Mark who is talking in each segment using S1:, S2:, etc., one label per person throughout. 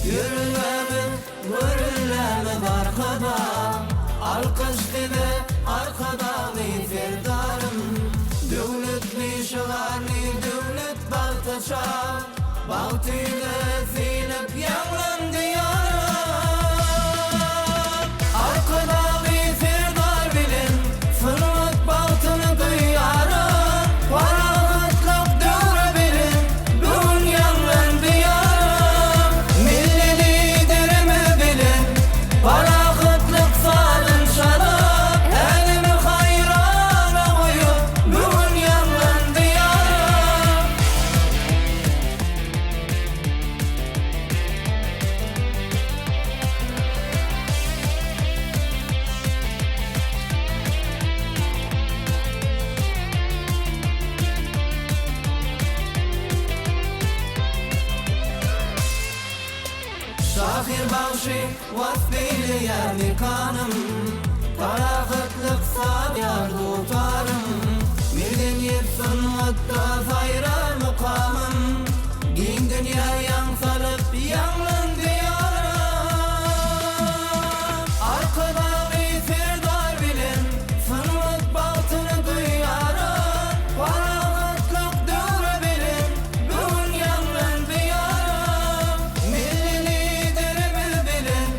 S1: Ýörelgämiz, göreldämiz Arkadag, Alkyş size, Arkadagly Serdarym! Döwletli şygarly döwlet bagta çag, Bagtyny sylyp ýaňlandy ýaram. Arkadagly Serdar bilen sungat bagtyny duýaryn, Parahatlyk döwre bilen bu gün ýaňlandy ýaram. Milli Liderimiz bilen parahatlyk sazyn çalyp, Älemi haýrana goýup bu gün ýaňlandy ýaram. Şahyr bagşy wasp eýleýär mekanym, Parahatlyk salýar dutarym. Medeniýet sungatda saýrar mukamym, Giň dünýä ýaň salyp ýaňlandy ýaram. Arkadagly Serdar bilen sungat bagtyny duýaryn, Parahatlyk döwre bilen bu gün ýaňlandy ýaram. Milli Liderimiz bilen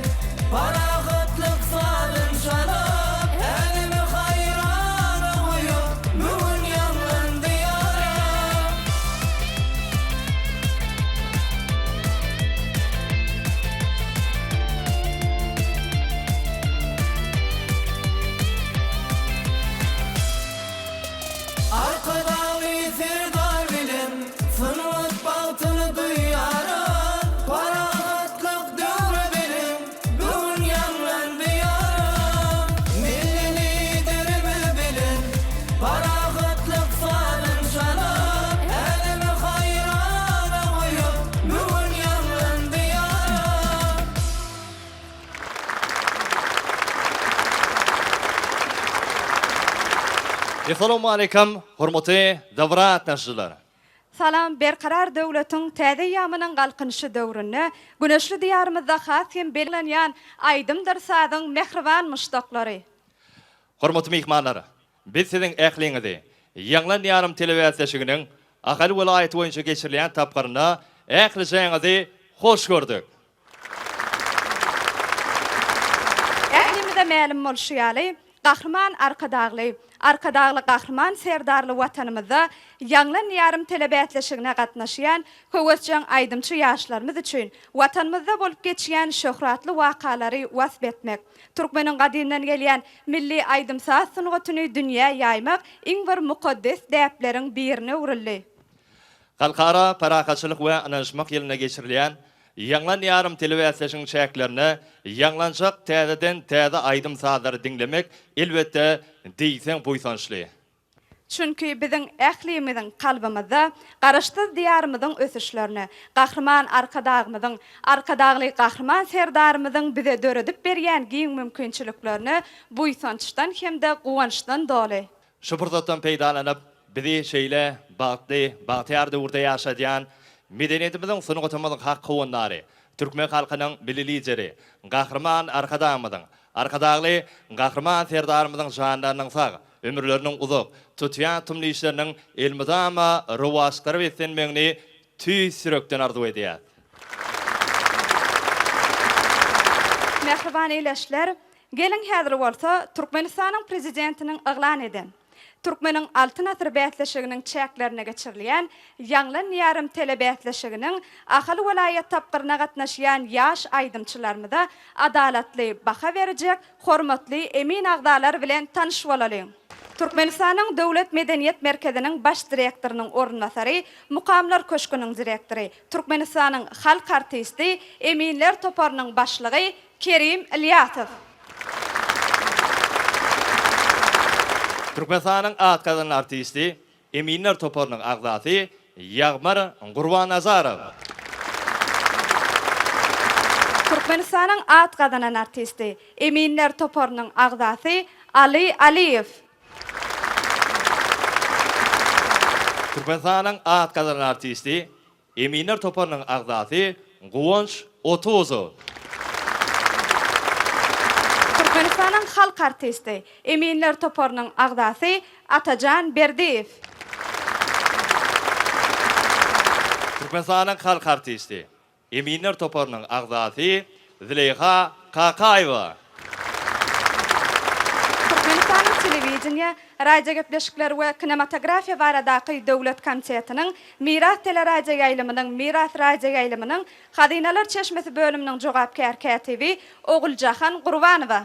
S1: Parahatlyk sazyn çalyp, älemi haýrana goýup, bu gün ýaňlandy ýaram. Arkadagly Serdar bilen sungat bagtyny duýaryn, Parahatlyk döwre bilen bu gün ýaňlandy ýaram. Milli Liderimiz bilen parahatlyk sazyn çalyp, Älemi haýrana goýup bu gün ýaňlandy ýaram.
S2: Essalawmaleýkum hormatly dabara gatnaşyjylar!
S3: Salam Berkarar döwletiň täze eýýamynyň Galkynyşy döwründe güneşli Diýarymyzda has hem bellenýän aýdymdyr sazyň mähriban muşdaklary!
S2: Hormatly myhmanlar! Biz siziň ähliňizi Ýaňlan ýarym telebäsleşiginiň Ahal welaýaty boýunça geçirilýän tapgyrynda ählijaňyzy hoş gördük!
S3: Ählimize mälim bolşy ýaly, Gahryman Arkadagly, Arkadagly Gahryman Serdarly Watanymyzda Ýaňlan ýarym telebäsleşigine gatnaşýan höwesjeň aýdymçy ýaşlarymyz üçin Watanymyzda bolup geçýän şöhratly wakalary wasp etmek, türkmeniň gadymdan gelýän milli aýdym-saz sungatyny dünýä ýaýmak iň bir mukaddes däpleriň birine öwrüldi.
S2: Halkara parahatçylyk we ynanyşmak ýylynda geçirilýän Ýaňlan ýarym telebäsleşigiň çäklerinde ýaňlanjak täzeden täze aýdym-sazlary diňlemek, elbetde, diýseň buýsançly.
S3: Çünki biziň ählimiziň kalbymyzda Garaşsyz Diýarymyzyň ösüşlerine, Gahryman Arkadagymyzyň, Arkadagly Gahryman Serdarymyzyň bize döredip berýän giň mümkinçiliklerine buýsançdan hem-de guwançdan doly.
S2: Şu pursatdan peýdalanyp, bizi şeýle bagtly, bagtyýar döwürde ýaşadýan medeniýetimiziň, sungatymyzyň hak howandary, türkmen halkynyň Milli Lideri, Gahryman Arkadagymyzyň, Arkadagly Gahryman Serdarymyzyň janlarynyň sag, ömürleriniň uzak, tutýan tumly işleriniň elmydama rowaçlyklara beslenmegini tüýs ýürekden arzuw edýäs.
S3: Mähriban ildeşler, Geliň häzir bolsa Türkmenistanyň Prezidentiniň yglan eden Türkmeniň Altyn asyry bäsleşiginiň çäklerinde geçirilýän Ýaňlan Diýarym telebäsleşiginiň Ahal welaýat tapgyryna gatnaşýan ýaş aýdymçylarymyza adalatly baha berjek hormatly emin agzalar bilen tanyş bolalyň. Türkmenistanyň Döwlet medeniýet merkeziniň baş direktorynyň orunbasary, Mukamlar köşgüniň direktory, Türkmenistanyň halk artisti, eminler toparynyň başlygy Kerim Ylýasow.
S2: Türkmenistanyň at gazanan artisti, eminler toparynyň agzasy Ýagmyr Gurbannazarow.
S3: Türkmenistanyň at gazanan artisti, eminler toparynyň agzasy Aly Alyýew.
S2: Türkmenistanyň at gazanan artisti, eminler toparynyň agzasy Guwanç. Otuzow.
S3: Türkmenistanyň halk artisti, eminler toparynyň agzasy Atajan Berdiýew.
S2: Türkmenistanyň halk artisti, Eminler toparynyň agzasy Züleýha Kakaýewa.
S3: Türkmenistanyň Telewideniýe, radiogepleşikler we kinematografiýa baradaky döwlet komitetiniň Miras teleradioýaýlymynyň Miras radioýaýlymynyň Hazynalar çeşmesi bölüminiň jogapkär kätibi Oguljahan Gurbanowa.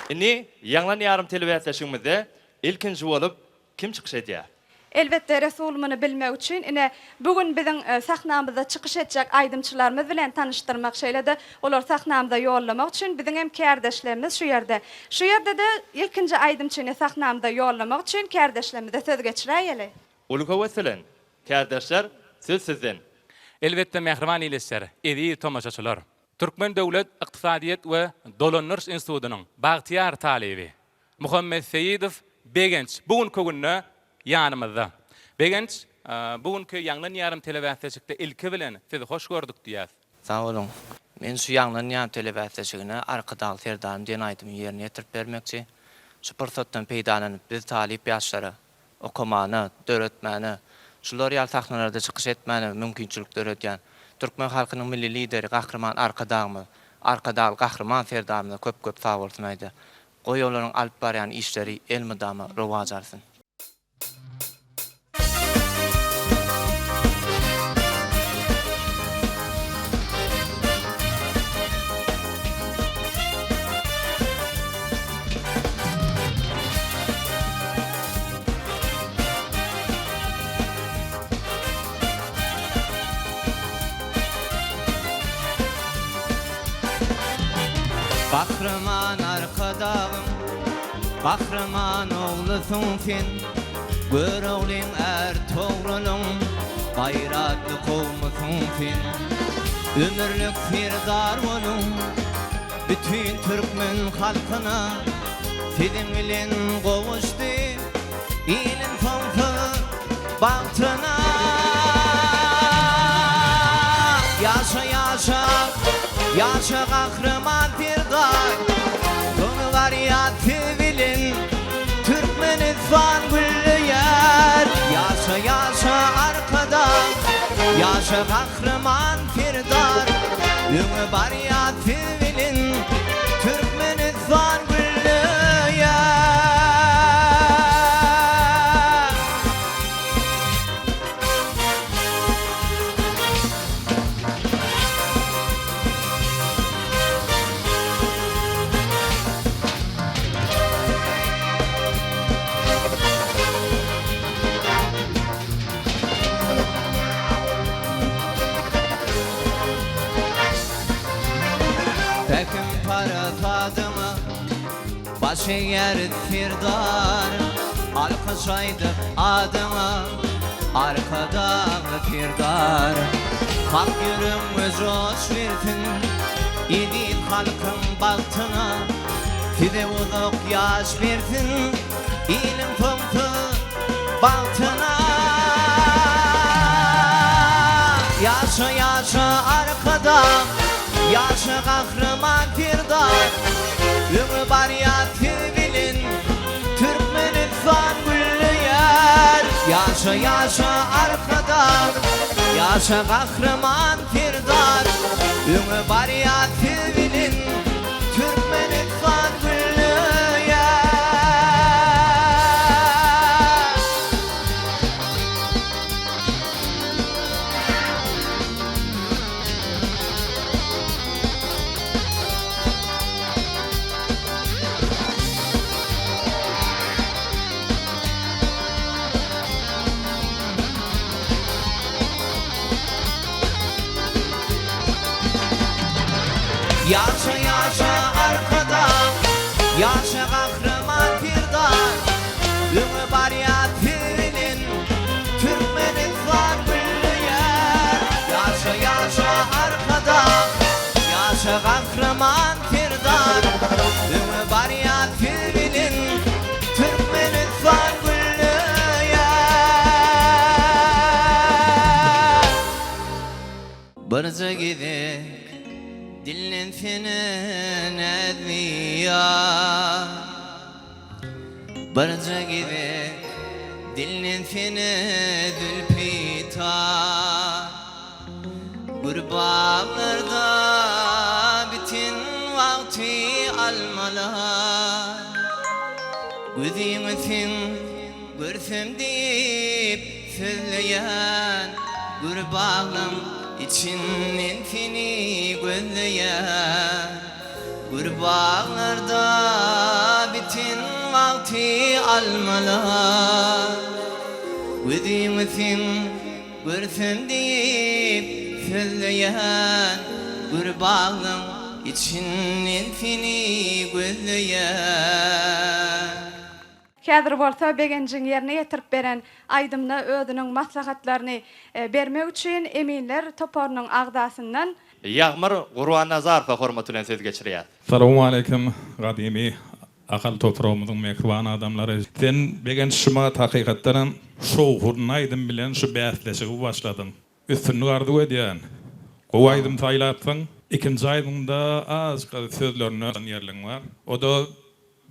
S2: Indi Ýaňlan ýarym telebäsleşigimizde ilkinji bolup Kim çykyş edýär?
S3: Elbetde, Resul muny bilmek üçin, ine, bu gün biziň sahnamyzda çykyş etjek aýdymçylarymyz bilen tanyşdyrmak, şeýle-de olary sahnamyza ýollamak üçin biziň hem kärdeşlerimiz şu ýerde. Şu ýerde-de ilkinji aýdymçyny sahnamyza ýollamak üçin kärdeşlerimize söz geçiräýeli.
S2: Uly höwes bilen, kärdeşler, söz sizden.
S4: Elbetde, mähriban ildeşler, eziz tomaşaçylar! Türkmen döwlet ykdysadyýet we dolandyryş institutynyň bagtyýar talyby, Muhammet Seýidow Begenç bu günki günde ýanymyzda. Begenç, bu günki Ýaňlan ýarym telebäsleşikde ilki bilen sizi hoş gördük diýýäs.
S1: Sag boluň. Men şu Ýaňlan ýarym telebäsleşigine Arkadagly Serdarym diýen aýdymy ýerine ýetirip bermekçi. Şu pursatdan peýdalanyp biz talyp ýaşlara okamana, döretmäne, şular ýaly sahnalarda çykyş etmäne mümkinçilik döredýän türkmen halkynyň Milli Lideri Gahryman Arkadagymyz, Arkadagly Gahryman Serdarymyza köp-köp sagbolsun aýdýar. Goý olaryň alyp barýan işleri elmydama rowaç alsyn. Gahryman Arkadagym, gahryman oglusyň sen, Göroglyň Ärtogrulyň gaýratly kowmusyň sen. Ömürlik serdar boluň bütin türkmen halkyna, Siziň bilen gowuşdy iliň soňsuz bagtyna. Ýaşa, ýaşa, ýaşa Gahryman Serdar, Soňy barýar siz bilen Türkmenistan gülleýär. Ýaşa, ýaşa Arkadag, ýaşa Gahryman Serdar, Öňe barýar siz bilen Türkmenistan gülleýär. Pähim-parasadyňa baş egýäris Serdar, Alkyş aýdyp adyňa, Arkadagly Serdar. Hak ýüregiňe joş bersin, Eziz halkyň bagtyna, Size uzak ýaş bersin, Iliň soňsuz bagtyna. Ýaşa, ýaşa Arkadag, Ýaşa Gahryman Serdar, Öňe barýas siz bilen, Türkmenistan gülleýär. Ýaşa, ýaşa Arkadag, Ýaşa Gahryman Serdar, Öňe barýas siz bilen, Türkmenistan gülleýär. Ýaşa ýaşa Arkadag Ýaşa Gahryman Serdar Öňe barýar siz bilen Türkmenistan gülleýär Ýaşa ýaşa Arkadag Ýaşa Gahryman Serdar Öňe barýar siz bilen Türkmenistan gülleýär. Birje gezek dinlensene näzli ýar. Birje gezek dinlensene zülpi tar. Gür baglarda biten wagty almalar. Gözüňe seň Görsem diýip sözleýän Gür baglaň içinden seni gözleýän Gür baglarda biten wagty almalar Gözüňe seň görsem diýip sözleýän Gür baglaň içinden seni gözleýän.
S3: Häzir bolsa Begenjiň ýerine ýetirip beren aýdymyna özüniň maslahatlaryny bermek üçin eminler toparynyň agzasyndan.
S2: Ýagmyr Gurbannazarowa hormat bilen söz geçirýär.
S5: Salowmaleýkim gadymy Ahal topragymyzyň mähriban adamlary. Sen Begenç şumat hakykatdanam şowhunly aýdym bilen şu bäsleşigi başladyň. Üstünlik arzuw edýän. Gowy aýdym saýlapsyň. Ikinji aýdymda azajyk sözlerinde ýerligiň bar. O-da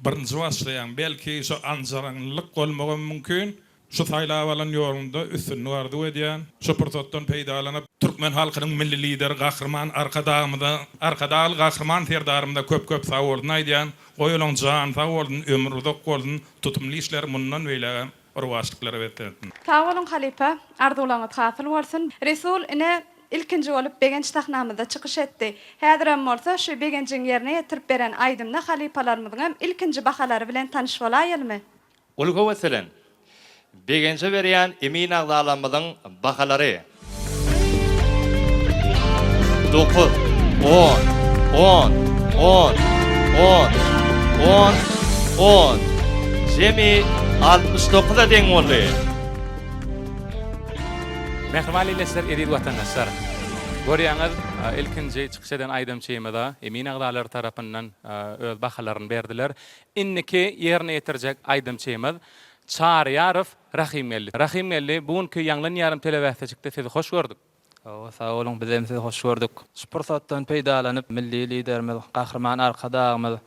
S5: birinji başlaýaň. Belki şo anjaranlyk bolmagam mümkin. Şu saýlap alan ýoluňda üstünlik arzuw edýän. Şu pursatdan peýdalanyp, türkmen halkynyň Milli Lideri Gahryman Arkadagymyza, Arkadagly Gahryman Serdarymyza köp-köp sagbolsun aýdýan. Goý olaň jany sag bolsun, ömri uzak bolsun, tutumly işleri mundan beýlägem Rowaçlyklara beslensin.
S3: Sag boluň halypa, arzuwlaryňyz hasyl bolsun. Resul ine ilkinji bolup Begenç sahnamyzda çykyş etdi. Häzirem bolsa şu Begenjiň ýerine ýetirip beren aýdymyna halypalarymyzyňam ilkinji bahalary bilen tanyş bolaýalymy?
S2: Uly höwes bilen. Begenje berýän emin agzalarymyzyň bahalary. Dokuz, on, on, on, on, on, on. Jemi 69-a deň boldy.
S4: Mähriban ildeşler, eziz watandaşlar! Görýäňiz, ilkinji çykyş eden aýdymçymyza emin agzalary tarapyndan öz bahalaryny berdiler. Indiki ýerine ýetirjek aýdymçymyz Çaryýarow Rahymgeldi. Rahymgeldi, bu günki Ýaňlan ýarym telebäsleşikde sizi hoş gördük.
S1: Hawa, sag boluň, bizem sizi hoş gördük. Şu pursatdan peýdalanyp, Milli Liderimiz Gahryman Arkadagymyz,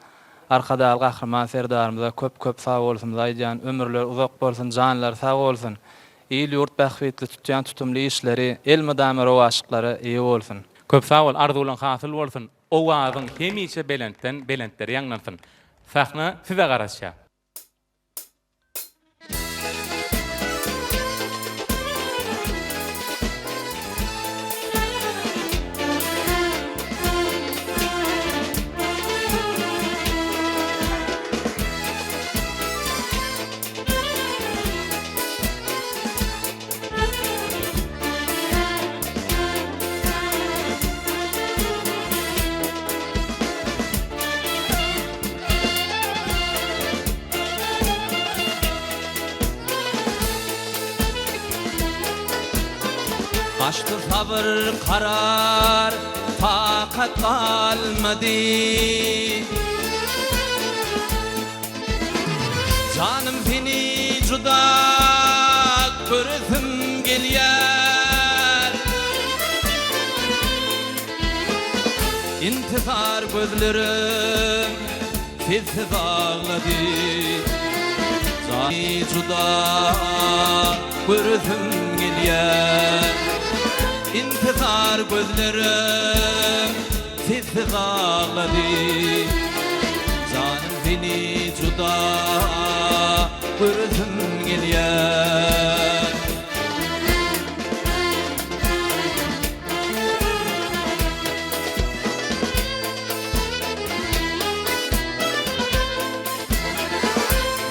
S1: Arkadagly Gahryman Serdarymyza köp-köp sagbolsunymyzy aýdýan. Ömürleri uzak bolsun, janlary sag bolsun! Il-ýurt bähbitli tutýan tutumly işleri elmydama rowaçlyklara eýe bolsun!
S4: Köp sag bol, arzuwlaň hasyl bolsun, owazyň hemişe belentden belentlere ýaňlansyn! Sahna size garaşýar.
S6: Gaçdy sabyr karar takat galmady. Janym seni juda göresim gelýär. Intizar gözlerim sensiz aglady. Jany juda göresim gelýär. Intizar gözlerim sensiz aglady. Janym seni juda göresim gelýär.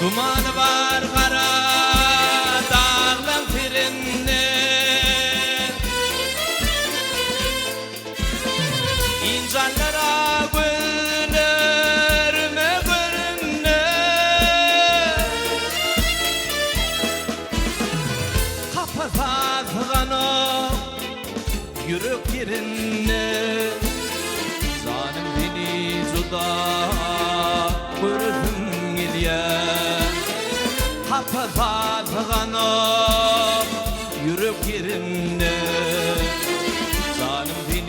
S6: Dumany bar gara daglaň serinde. Ynjanlara gözlerime göründe. Kapasa syganok Ýürek ýerinde Janym seni juda göresim gelýär. Kapasa syganok ýürek ýerinde Janym seni.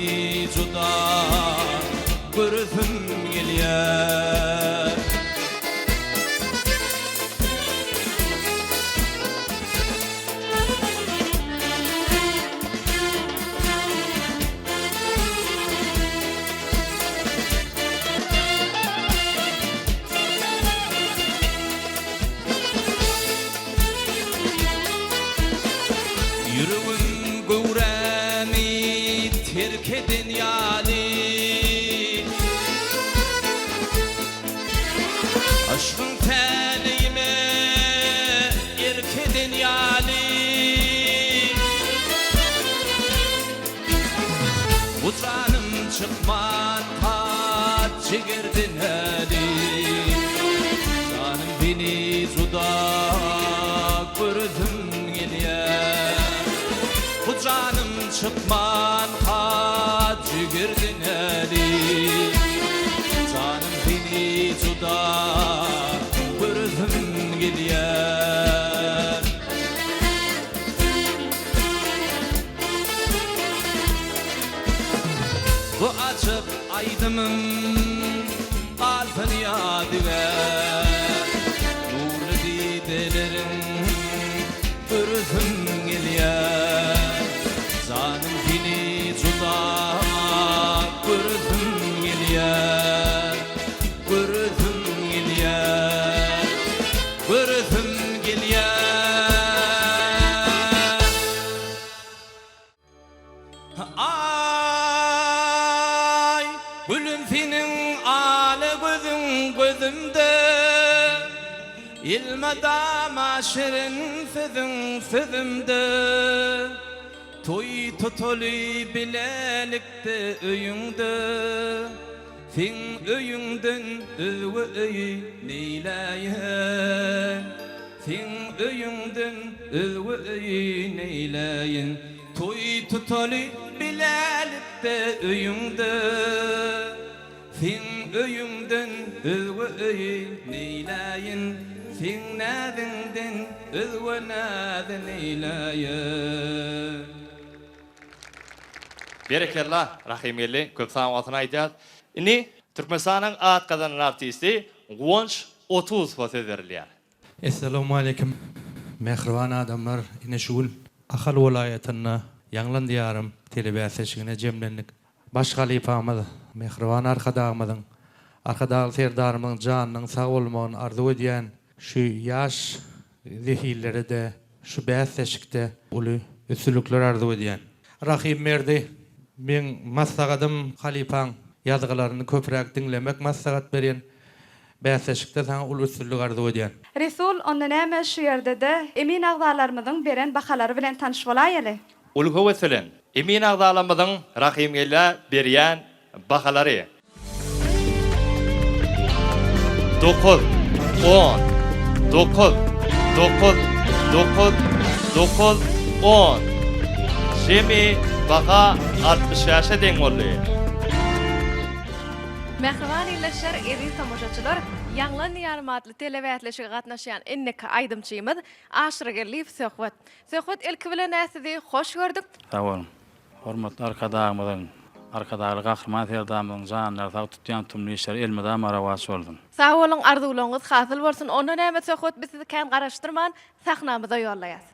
S6: Jigerden häli Janym seni juda göresim gelýär Bu janym çykmanka jigerden häli Janym seni juda göresim gelýär. Bu açyk aýdymym galsyn ýadygär Nurly dideleriň göresim gelýär Janym seni juda göresim gelýär Göresim gelýär Göresim gelýär. Aý, gülüm seniň ala gözüň gözümde, Elmydama şirin sözüň sözümde. Toý tutaly bilelikde öýüňde, Seň öýüňden özge öýi neýläýin? Seň öýüňden özge öýi neýläýin? Toý tutaly bilelikde öýüňde, Seň öýüňden özge öýi neýläýin? Seň näziňden özge näzi neýläýin?
S2: Berekella Rahymgeldi köp sag bolsun aýdýas. Indi Türkmenistanyň at gazanan artisti Guwanç Otuzowa söz berilýär.
S7: Essalawmaleýkim mähriban adamlar ine şu gün Ahal welaýatynda Ýaňlan Diýarym telebäsleşigine jemlendik. Baş halypamyz mähriban Arkadagymyzyň Arkadagly Serdarymyzyň janynyň sag bolmagyny arzuw edýän şu ýaş zehinlere-de şu bäsleşikde uly üstünlikler arzuw edýän. Rahymberdi, meň maslahatym halypaň ýazgylaryny köpräk diňlemek maslahat berýän. Bäsleşikde saňa uly üstünlik arzuw edýän.
S3: Resul, onda näme şu ýerde-de emin agzalarymyzyň beren bahalary bilen tanyş bolaýaly.
S2: Uly höwes bilen emin agzalarymyzyň Rahymgeldä berýän bahalary. Dokuz, on, dokuz, dokuz, dokuz, dokuz, on. Jemi baha 65-e deň boldy.
S8: Mähriban ildeşler, eziz tomaşaçylar, Ýaňlan Diýarym atly telebäsleşige gatnaşýan indiki aýdymçymyz Aşyrgeldiýew Söhbet. Söhbet ilki bilen-ä sizi hoş gördük.
S9: Sag boluň. Hormatly Arkadagymyzyň, Arkadagly Gahryman Serdarymyzyň janlary sag, tutýan tutumly işleri elmydama rowaç bolsun!
S8: Sag boluň, arzuwlaryňyz hasyl bolsun! Onda näme Söhbet biz sizi kän garaşdyrman sahnamyza ýollaýas.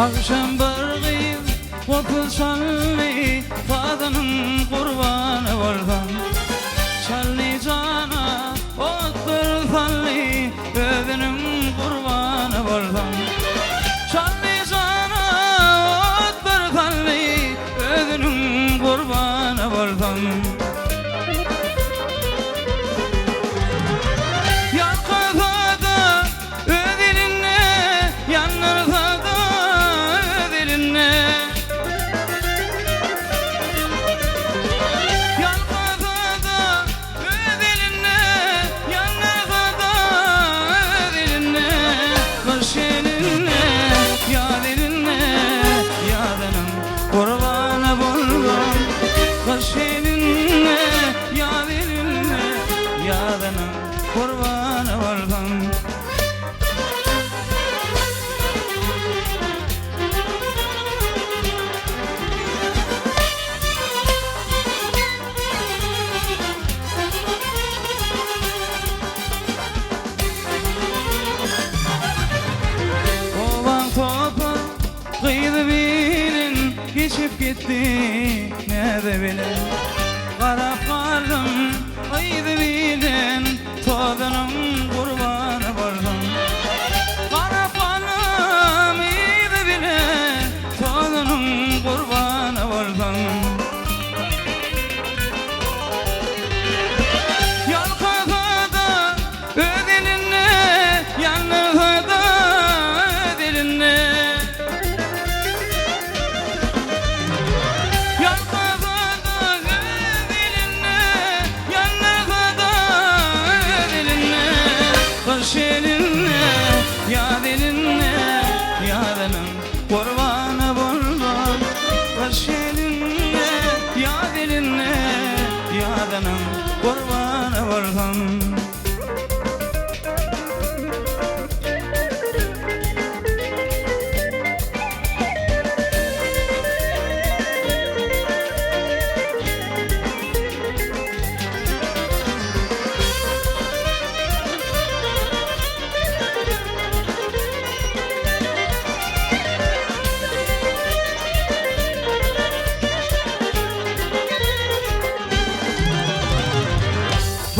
S6: Agşam bir gyz gopuz çaldy, Sazynyň gurbany bolsam. Çaldy jana ot bir saldy, Özüniň gurbany bolsam. Çaldy jana ot bir saldy, Özüniň gurbany bolsam. Ýalkasa-da öz elinde, Ýandyrsa-da öz elinde. Ýalkasa-da Öz elinde ýandyrsa-da öz elinde Gyş elinde, ýaz elinde Ýazynyň gurbany boldum Gyş elinde, ýaz elinde Ýazynyň gurbany boldum. Obaň topar gyzy bilen geçen. Geçip gitdi näze bilen Garap galdym yzy bilen Tozanyň gurbany boldum Garap galdym yzy bilen Tozanyň gurbany boldum Ýalkasa-da öz elinde Ýandyrsa-da öz elinde Ýalkasa-da öz elinde Ýandyrsa-da öz elinde Gyş elinde, ýaz elinde Ýazynyň gurbany boldum Gyş elinde, ýaz elinde Ýazynyň gurbany boldum.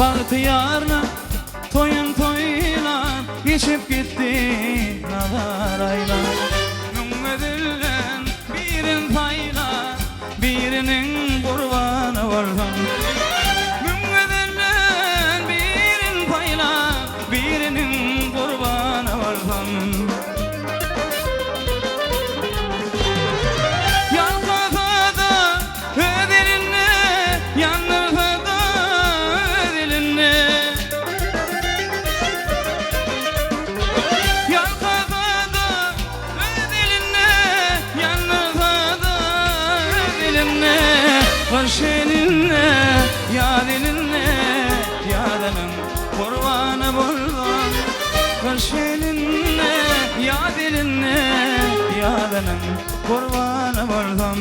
S6: Bagtyýarlyk toýun toýlap, Geçip gitdi nazar aýlap. Müň gözelden birin saýlap, Biriniň gurbany bolsam. Müň gözelden birin saýlap, Biriniň gurbany bolsam. Ýalkasa-da öz elinde, Ýandyrsa-da öz elinde. Ýalkasa-da öz elinde, Ýandyrsa-da öz elinde. Gyş elinde, ýaz elinde, Ýazynyň gurbany bolsam. Gyş elinde, ýaz elinde, Ýazynyň gurbany bolsam.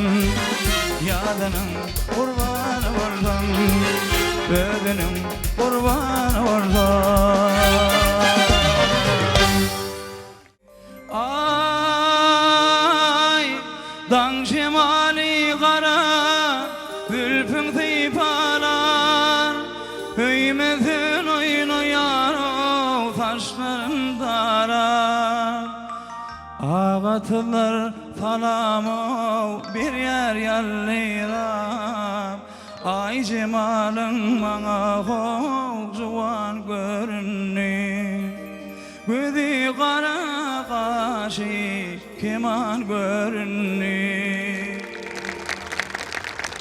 S6: Ýazynyň gurbany bolsam, Özüniň gurbany bolsam. Aý, daň şemaly gara zülpüň sypalar, Öýme sen oýnaýar-ow saçlaryn darar. Ak atlylar salam-ow berýär ýallyrap, Aý jemalyň maňa how juwan göründi. Gözi gara gaşy keman göründi.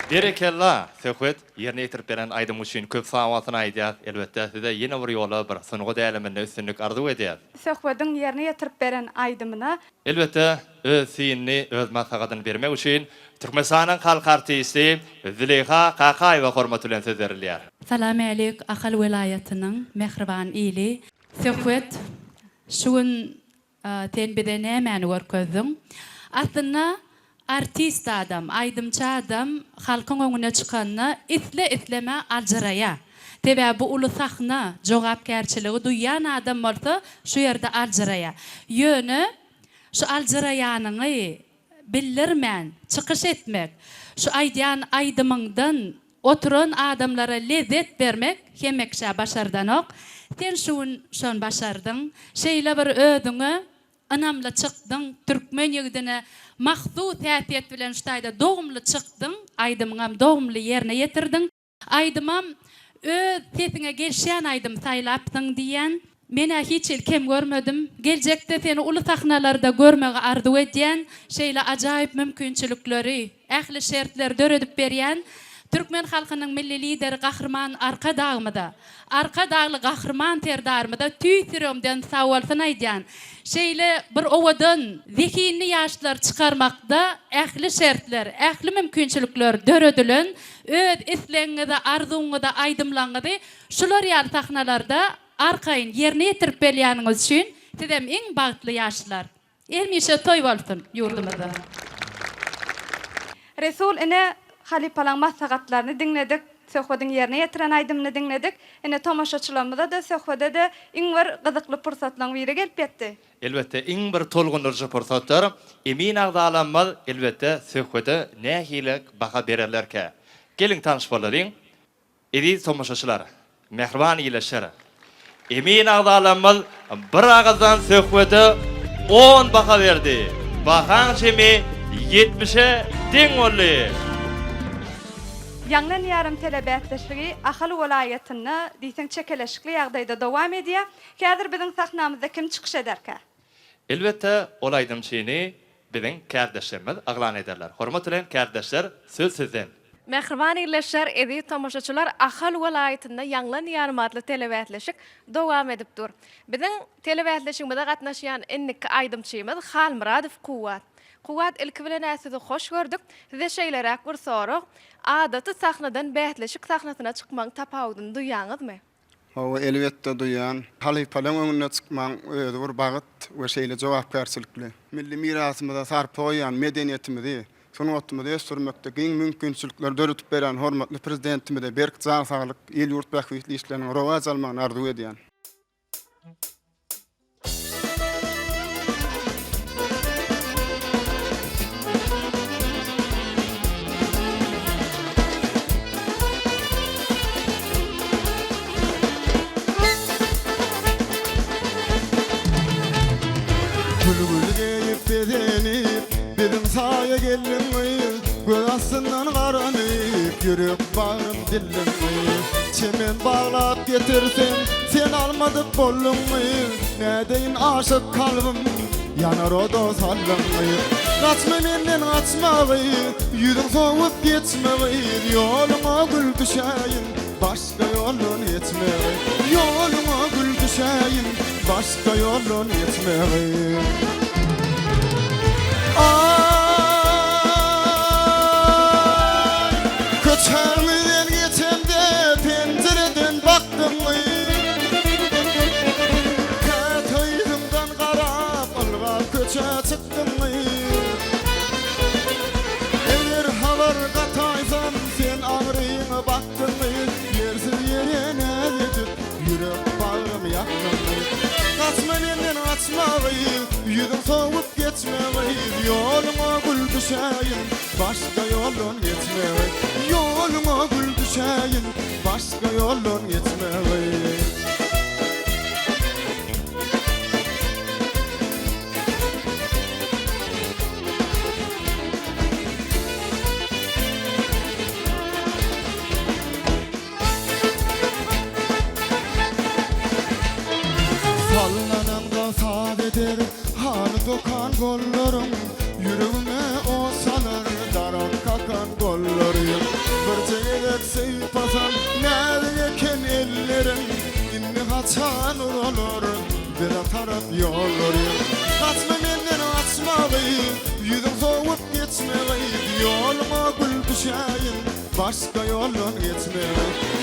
S2: Berekella Söhbet ýerine ýetirip beren aýdymy üçin köp sagbolsun aýdýas elbetde size ýene bir ýola bir sungat äleminde üstünlik arzuw edýäs.
S3: Söhbediň ýerine ýetirip beren aýdymyna.
S2: Elbetde öz synyny öz maslahatyny bermek üçin Türkmenistanyň halk artisti Züleýha Kakaýewa hormat bilen söz berilýär.
S10: Salamälik Ahal welaýatynyň mähriban ili. Söhbet, şu gün sen bize nämäni görkezdiň? Aslynda artist adam, aýdymçy adam halkyň öňüne çykanda isle-isleme aljyraýar. Sebäbi bu uly sahna, jogapkärçiligi duýýan adam bolsa şu ýerde aljyraýar. Ýöne şu aljyraýanyňy bildirmän çykyş etmek, şu aýdýan aýdymyňdan Oturan adamlara lezzet bermek hemme kişä başardanok. Sen şu gün şony başardyň. Şeýle bir özüňe ynamly çykdyň, türkmen ýigidine mahsus häsiýet bilen şu taýda dogumly çykdyň, aýdymyňam dogumly ýerine ýetirdiň. Aýdymam öz sesiňe gelişýän aýdym saýlapsyň diýýän. Men-ä hiç hili kem görmedim. Geljekde seni uly sahnalarda görmegi arzuw edýän. Şeýle ajaýyp mümkinçilikleri, ähli şertleri döredip berýän türkmen halkynyň Milli Lideri Gahryman Arkadagymyza, Arkadagly Gahryman Serdarymyza tüýs ýüregimden sagbolsun aýdýan. Şeýle bir owadan, zehinli ýaşlary çykarmakda ähli şertler, ähli mümkinçilikler döredilen. Öz islegiňizi, arzuwyňyzy, aýdymlaryňyzy şular ýaly sahnalarda Arkaýyn ýerine ýetirip belýäniňiz üçin sizem iň bagtly ýaşlar. Hemişe toý bolsun ýurdumyzda.
S3: Resul ine halypalaň maslahatlaryny diňledik. Söhbediň ýerine ýetiren aýdymyny diňledik. Ine, tomaşaçylarymyza-da, Söhbede-de iň bir gyzykly pursatlaryň biri gelip ýetdi.
S2: Elbetde, iň bir tolgundyryjy pursatlar. Emin agzalarymyz, elbetde, Söhbede nähili baha bererlerkä? Geliň, tanyş bolalyň. Eziz tomaşaçylar, mähriban ildeşler! Emin agzalarymyz bir agyzdan söhbete on baha berdi. Bahaň jemi ýetmişe deň boldy.
S3: Ýaňlan ýarym telebäsleşigi Ahal welaýatynda diýseň çekeleşikli ýagdaýda dowam edýär. Häzir biziň sahnamyzda kim çykyş ederkä?
S2: Elbetde, ol aýdymçyny Biziň kärdeşlerimiz yglan ederler. Hormat bilen kärdeşler söz sizden.
S8: Mähriban ildeşler, eziz tomaşaçylar Ahal welaýatynda Ýaňlan ýarym atly telebäsleşik dowam edip dur. Biziň telebäsleşigimize gatnaşýan indiki aýdymçymyz Halmyradow Kuwwat. Kuwwat ilki bilen-ä sizi hoş gördük. Size şeýleräk bir sorag, adaty sahnadan bäsleşik sahnasyna çykmagyň tapawudyny duýýaňyzmy?
S11: Hawa, elbetde duýýan. Halypalaryň öňünde çykmagyň özi bir bagt we şeýle jogapkärçilikli. Milli mirasymyza sarpa goýýan, medeniýetimizi, sungatymyzy ösdürmekde giň mümkinçilikleri döredip berýän hormatly Prezidentimize berk jan saglyk, il-ýurt bähbitli işleriniň rowaç almagyny arzuw edýän. Gül-gül geýip bezenip, biziň saýa geldiň gyz, Göz astyndan garanyp, ýürek bagrym dildiň gyz. Çemen baglap getirsem, sen almadyk bolduň gyz, Nädeýin aşyk kalbym, ýanar oda saldyň gyz. Gaçma menden gaçma gyz, ýüzüň sowup geçme gyz, Ýoluňa gül düşäýin, başga ýoldan geçme gyz. Ýoluňa gül düşäýin, başga ýoldan geçme gyz. Aý, köçämizden geçemde penjireden bakdyň gyz. Käte yzyňdan garap, ylgap köçä çykdyň gyz. Eger habar gataýsam, sen agryňa batdyň gyz. Ýersiz ýere näz edip, ýürek bagrymy ýakdyň gyz. Gaçma menden gaçma gyz, ýüzüň sowup geçme gyz. Ýoluňa gül düşäýin, başga ýoldan geçme gyz. Ýoluňa gül düşäýin, başga ýoldan geçme gyz. Sallanaňda saz eder haly dokan gollaryň, Ýüregime ot salar darak kakan gollaryň. Birje gezek sypasam näzik eken elleriň, Indi haçan uzalar bize tarap ýollaryň. Gaçma menden gaçma gyz, ýüzüň sowup geçme gyz, Ýoluňa gül düşäýin, Başga ýoldan geçme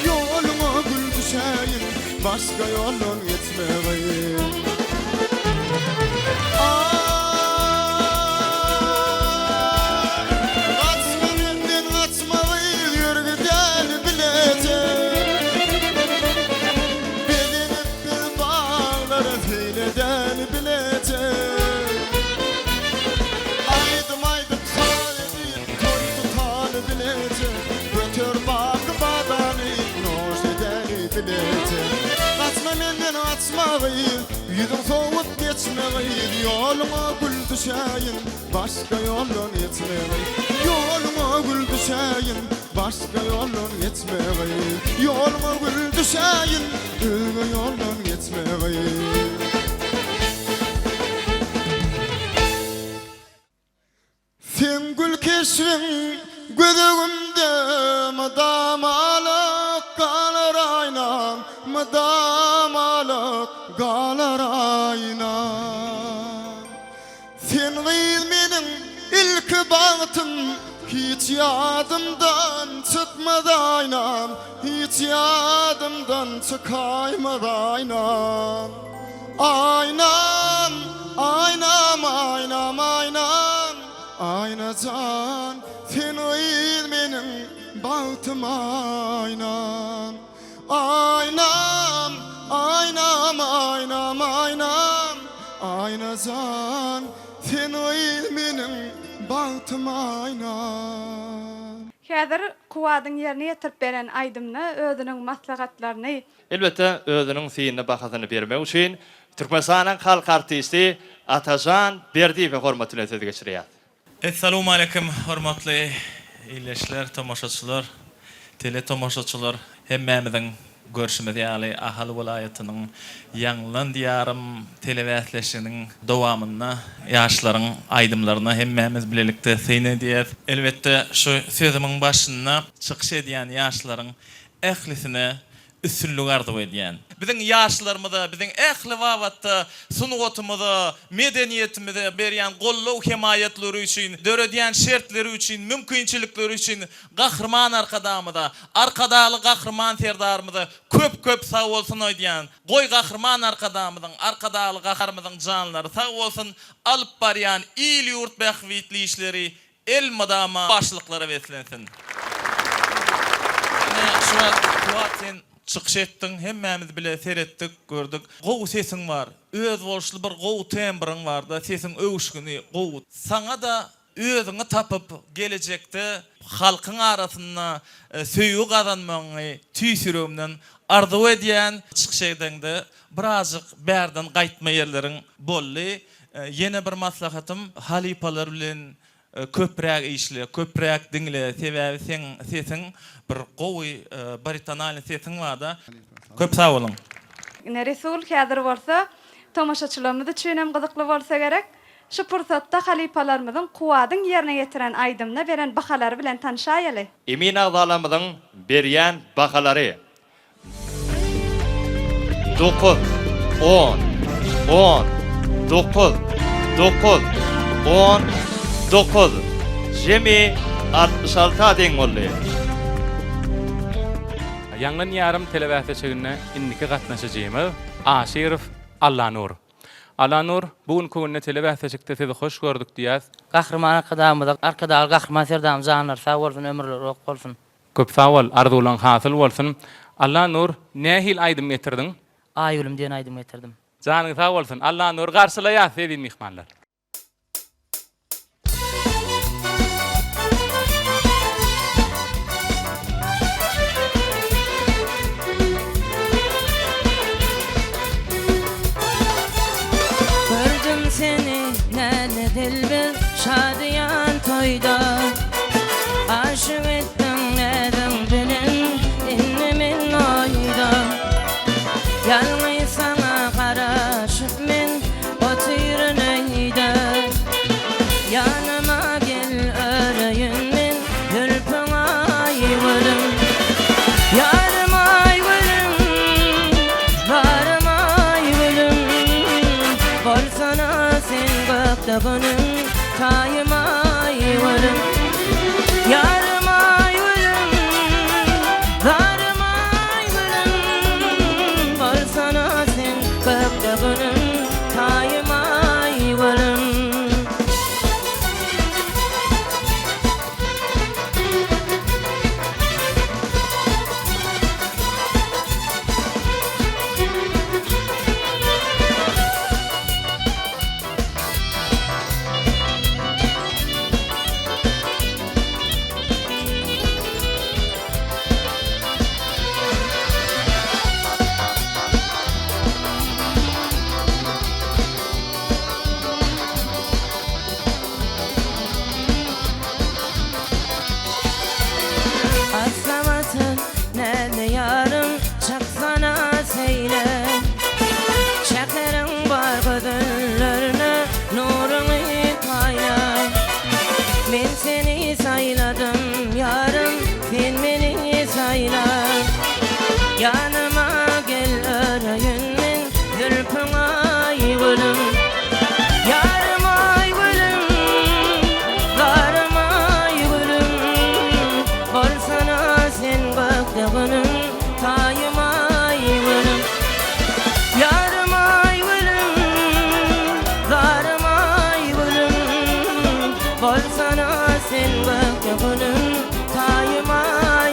S11: Ýoluňa gül düşäýin Başga ýoldan geçme Aý Gaçma menden gaçma gyz Ýör gideli bileje Bezenip biz baglara Seýl edeli bileje Aýdym aýdyp saz edip Toý tutaly bileje, Göter baky badany, Noş edeli bileje. Gaçma menden gaçma gyz, Ýüzüň sowup geçme gyz, Ýoluňa gül düşäýin, Başga ýoldan geçme gyz. Ýoluňa gül düşäýin, Başga ýoldan geçme gyz. Ýoluňa gül düşäýin, Özge ýoldan geçme gyz. Seň gül keşbiň göz öňümde mydamalyk galar aýnam, mydamalyk galar aýnam. Sen gyz meniň ilki bagtym, hiç ýadymdan çykmaz aýnam, hiç ýadymdan çykaýmaz aýnam. Aýnam, aýnam, aýnam, aýnam, Aýna jan, sen gyz meniň. bagtym aýnam. Aýnam, aýnam, aýnam, aýnam, Aýna jan, sen gyz meniň bagtym aýnam.
S3: Häzir Kuwwadyň ýerine ýetirip beren aýdymyna özüniň maslahatlaryny,
S2: Elbetde, özüniň synly bahasyny bermek üçin Türkmenistanyň halk artisti Atajan Berdiýewe hormat bilen söz geçirýäs.
S12: Essalawmaleýkim hormatly ildeşler, tomaşaçylar, tele tomaşaçylar. Hemmämiziň görşümiz ýaly Ahal welaýatynyň Ýaňlan diýarym telebäsleşiginiň dowamynda ýaşlaryň aýdymlaryna hemmämiz bilelikde syn edýäs. Elbetde şu sözümiň başynda çykyş edýän ýaşlaryň ählisine üstünlik arzuw edýän. Biziň ýaşlarymyza, biziň ähli babatda sungatymyza, medeniýetimize berýän goldaw-hemaýatlary üçin, döredýän şertleri üçin, mümkinçilikleri üçin Gahryman Arkadagymyza, Arkadagly Gahryman Serdarymyza köp-köp sagbolsun aýdýan. Goý Gahryman Arkadagymyzyň, Arkadagly Gaharymyzyň janlary sag bolsun, alyp barýan il-ýurt bähbitli işleri Elmydama başlyklara beslensin. Ine şu wagt Kuwat sen çykyş etdiň hemmämiz bile seretdik gördük gowy sesiň bar özboluşly bir gowy tembryň barda sesiň öwüşgini gowy saňada özüňi tapyp gelejekde halkyň arasynda söýgi gazanmagyňy tüýs ýüregimden arzuw edýän çykyş edeňde birazjyk bärden gaýtma ýerleriň boldy Ýene bir maslahatym halypalar bilen köpräk işle, köpräk diňle, sebäbi seň sesiň bir gowy baritonalnyý sesiň barda. Köp sag boluň.
S3: Ine Resul häzir bolsa tomaşaçylarymyz üçin hem gyzykly bolsa gerek. Şu pursatda halypalarymyzyň Kuwadyň ýerine ýetiren aýdymyna beren bahalary bilen tanyşaýaly.
S2: Emin agzalarymyzyň berýän bahalary. Dokuz, on, on, dokuz, dokuz, on, dokuz. Jemi 66-a deň boldy.
S4: Ýaňlan ýarym telebäsleşigine indiki gatnaşyjymyz Aşyrow Allanur. Allanur, bu günki günde telebäsleşikde sizi hoş gördük diýýäs.
S13: Gahryman Arkadagymyza, Arkadagly Gahryman Serdarymyz janlary sag bolsun, ömürleri uzak bolsun.
S4: Köp sag bol, arzuwlaň hasyl bolsun. Allanur, nähili aýdym getirdiň?
S13: Aýgülüm diýen aýdym getirdim.
S4: Janyň sag bolsun. Allanur garşylaýas eziz myhmanlar.
S14: Gördüm seni näle dilber şadyýan toýda Aşyk etdiň näziň bilen indi men oýda Ýalňyz saňa garaşyp men otyryn öýde Ýanyma gel öreýin men zülpüň aýgülüm Ýarym aýgülüm Zarym aýgülüm Bolsana sen gökde günüm Taýym aýgülüm Ýarym aýgülüm Zarym aýgülüm Bolsana sen gökde günüm Taýym aýgülüm. Aslamaty näme ýarym çyksana seýle Şäheriň bar gözellerine nuruňy paýla Men seni saýladym ýarym sen meni saýla Ýanyma gel öreýin men zülpüň aýgülüm Ýarym aýgülüm Zarym aýgülüm Bolsana sen gökde günüm Taýym aýgülüm Ýarym aýgülüm Zarym aýgülüm Bolsana sen gökde günüm Taýym aýgülüm.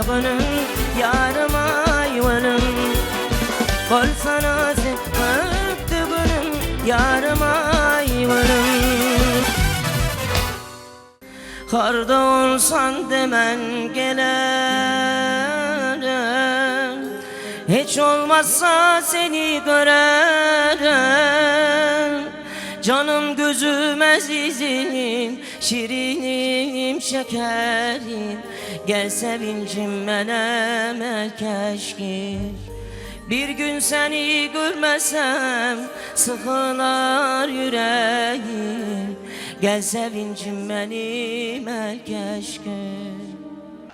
S14: günüm Ýarym aý gülüm Bolsana sen gökde günüm Ýarym aý gülüm Harda olsan demen gelerim Hiç olmazsa seni görerim Canım gözüm azizim Şirinim şekerim Gel sevincim menem keşke Bir gün seni görmesem Sıkılar yüreğim Gel sevincim benim el keşke.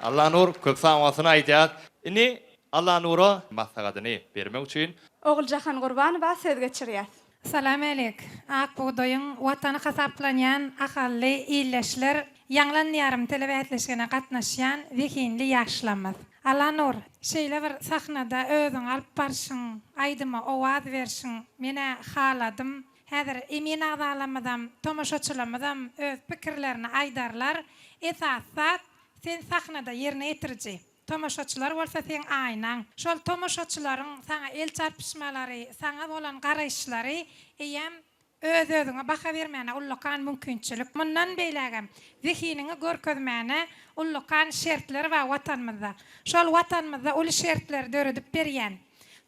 S2: Allanur köp sag bolsun aýdýas. Indi Allanura maslahatyny bermek üçin.
S3: Oguljahan Gurbanowa söz geçirýäs.
S15: Salam älik! Ak bugdaýyň Watany hasaplanýan ahally ildeşler, Ýaňlan diýarym telebäsleşigine gatnaşýan zehinli ýaşlarymyz. Allanur, şeýle bir sahnada özüňi alyp barşyň, aýdyma owaz berşiň, men-ä haladym. Häzir emin agzalarymyzam, tomaşaçylarymyzam öz pikirlerini aýdarlar. Esasy zat, sen sahnada ýerine ýetiriji. Tomaşaçylar bolsa seň aýnaň. Şol tomaşaçylaryň saňa el çarpyşmalary, saňa bolan garaýyşlary eýýäm öz-özüňe baha bermäne ullakan mümkinçilik. Mundan beýlägem zehiniňi görkezmäne ullakan şertler bar Watanymyzda. Şol Watanymyzda uly şertleri döredip berýän,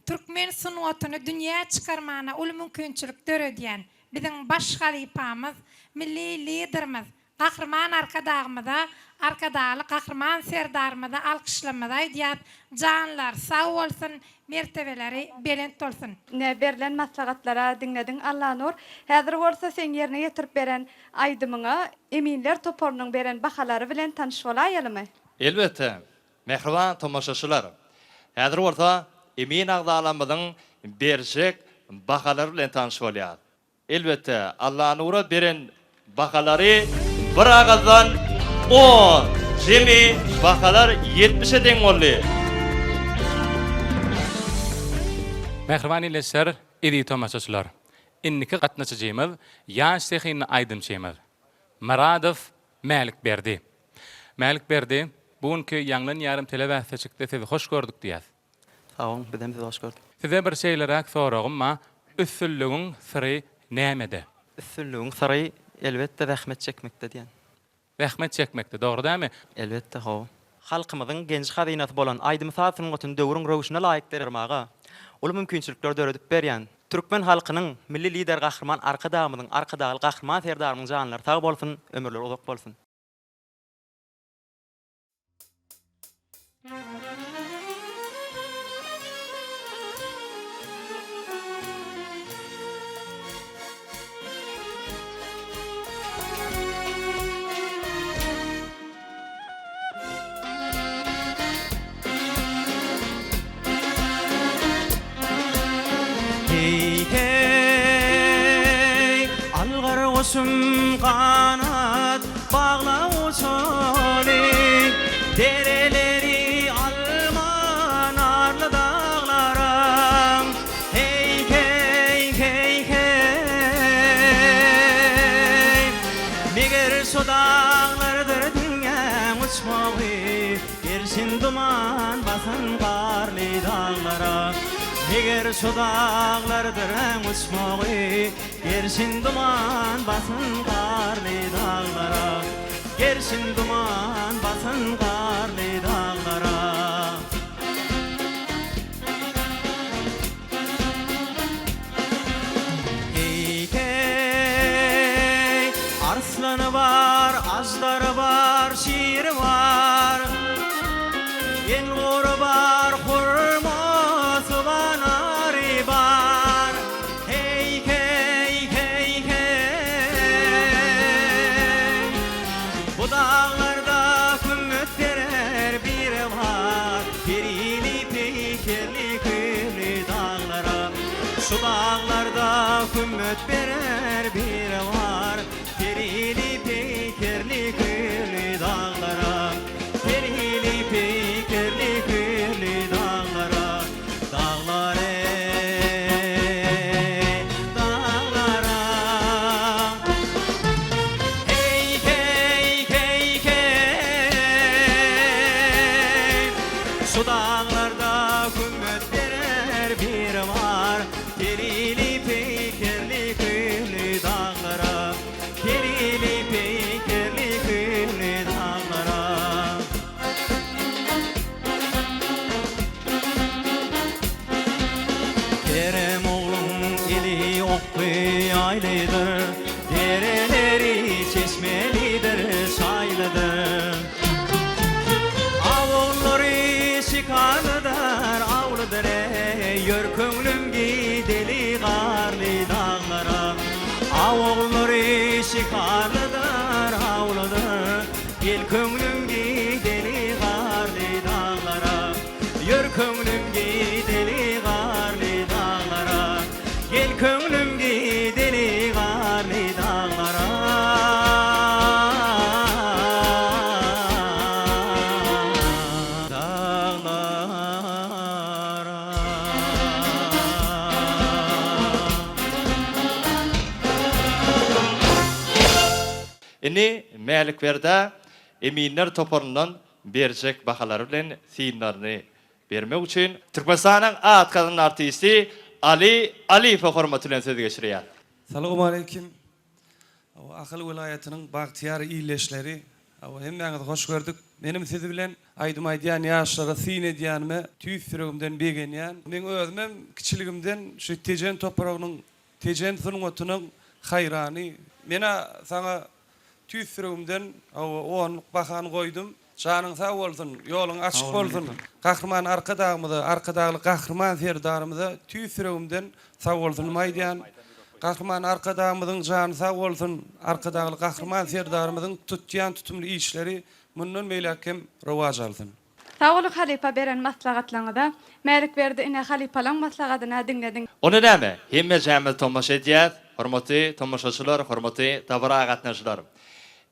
S15: türkmen sungatyny dünýä çykarmana uly mümkinçilik döredýän biziň baş halypamyz, milli Liderimiz Gahryman Arkadagymyza, Arkadagly Gahryman Serdarymyza alkyşlarymyzy aýdýas, janlary sag bolsun, mertebeleri belent bolsun!
S3: Ine, berlen maslahatlara diňlediň Allanur. Häzir bolsa seň ýerine ýetirip beren aýdymyňa eminler toparynyň beren bahalary bilen tanyş bolaýalymy?
S2: Elbetde, mähriban tomaşaçylar! Häzir bolsa emin agzalarymyzyň berjek bahalary bilen tanyş bolýas. Elbetde, Allanura beren bahalary bir agyzdan on, jemi bahalar ýetmişe deň boldy.
S4: Mähriban ildeşler, eziz tomaşaçylar! Indiki gatnaşyjymyz ýaş zehinli aýdymçymyz Myradow Mälikberdi. Mälikberdi, bu günki Ýaňlan ýarym telebäsleşikde sizi hoş gördük diýýäs.
S1: Sag boluň, bizem sizi hoş gördük.
S4: Size bir şeýleräk soragym bar, üstünligiň syry nämede?
S1: Üstünligiň syry elbetde zähmet çekmekde diýen.
S4: Zähmet çekmekde, dogry dälmi?
S1: Elbetde, hawa. Halkymyzyň genji-hazynasy bolan aýdym-saz sungatyny döwrüň röwşüne laýyk dermarmaga uly mümkinçilikler döredip berýän türkmen halkynyň Milli Lideri Gahryman Arkadagymyzyň, Arkadagly Gahryman Serdarymyň janlary sag bolsun, ömürleri uzak bolsun!
S6: Heý, heý, algyr guşum ganat bagla uçaly, Dereleri alma narly daglaram. Heý, heý, heý, heý, meger şu daglardyr dünýäň uçmagy. Gerşin duman basan garly daglara, Meger şu daglardyr äň uçmagy. Gerşin duman basan garly daglara, Gerşin duman basan garly daglara. Heý, heý, arslany bar, aždary bar, şiri bar, Engury bar, hurmasy bar, nary bar. Heý, heý, heý, heý, bu daglarda kümmet berer biri bar, Perili, peýkerli, hüýrli daglara. Şu daglarda kümmet berer biri bar, Perili, peýkerli, hüýrli daglara. Perili, peýkerli, hüýrli daglara. Daglar eý, daglara. Heý, heý, heý, heý. daglarda hümmet berer biri bar, Perili peýkerli hüýrli daglara, Perili peýkerli hüýrli daglara. Kerem ogluň eli okly ýaýlydyr, Dereleri çeşmelidir, çaýlydyr. Aw ogullary şikarlydyr, awlydyr, eý, Ýör köňlüm gideli garly daglara. Aw ogullary şikarlydyr, awlydyr, Gel köňlüm gideli garly daglara. Ýör köňlüm gideli garly daglara. Gel köňlüm gideli garly daglara. Daglara.
S2: Indi Mälikberdä eminler toparyndan berjek bahalary bilen synlaryny bermek üçin Türkmenistanyň at gazanan artisti Ali Aliýewe hormat bilen söz geçirýär.
S16: Salowmaleýkim. Ahal welaýatynyň bagtyýar ildeşleri. Hemmäňizi hoş gördük. Menem siz bilen aýdym aýdýan ýaşlara syn edýänime tüýs ýüregimden begenýän. Meň özümem kiçiligimden şu Tejen topragynyň Tejen sungatynyň haýrany. Menä saňa tüýs ýüregimden hawa onluk bahany goýdum. Janyň sag bolsun, ýoluň açyk bolsun. Gahryman Arkadagymyza, Arkadagly Gahryman Serdarymyza tüýs ýüregimden sag bolsunymy aýdýan. Gahryman Arkadagymyzyň jany sag bolsun, Arkadagly Gahryman Serdarymyzyň tutýan tutumly işleri mundan beýläk hem rowaç alsyn.
S3: Sag boluň halypa beren maslahatlaňyza. Mälikberdi ine halypalaň maslahadyna diňlediň.
S2: Onda näme, hemmejämiz tomaşa edýäs, hormatly tomaşaçylar, hormatly dabara gatnaşyjylar.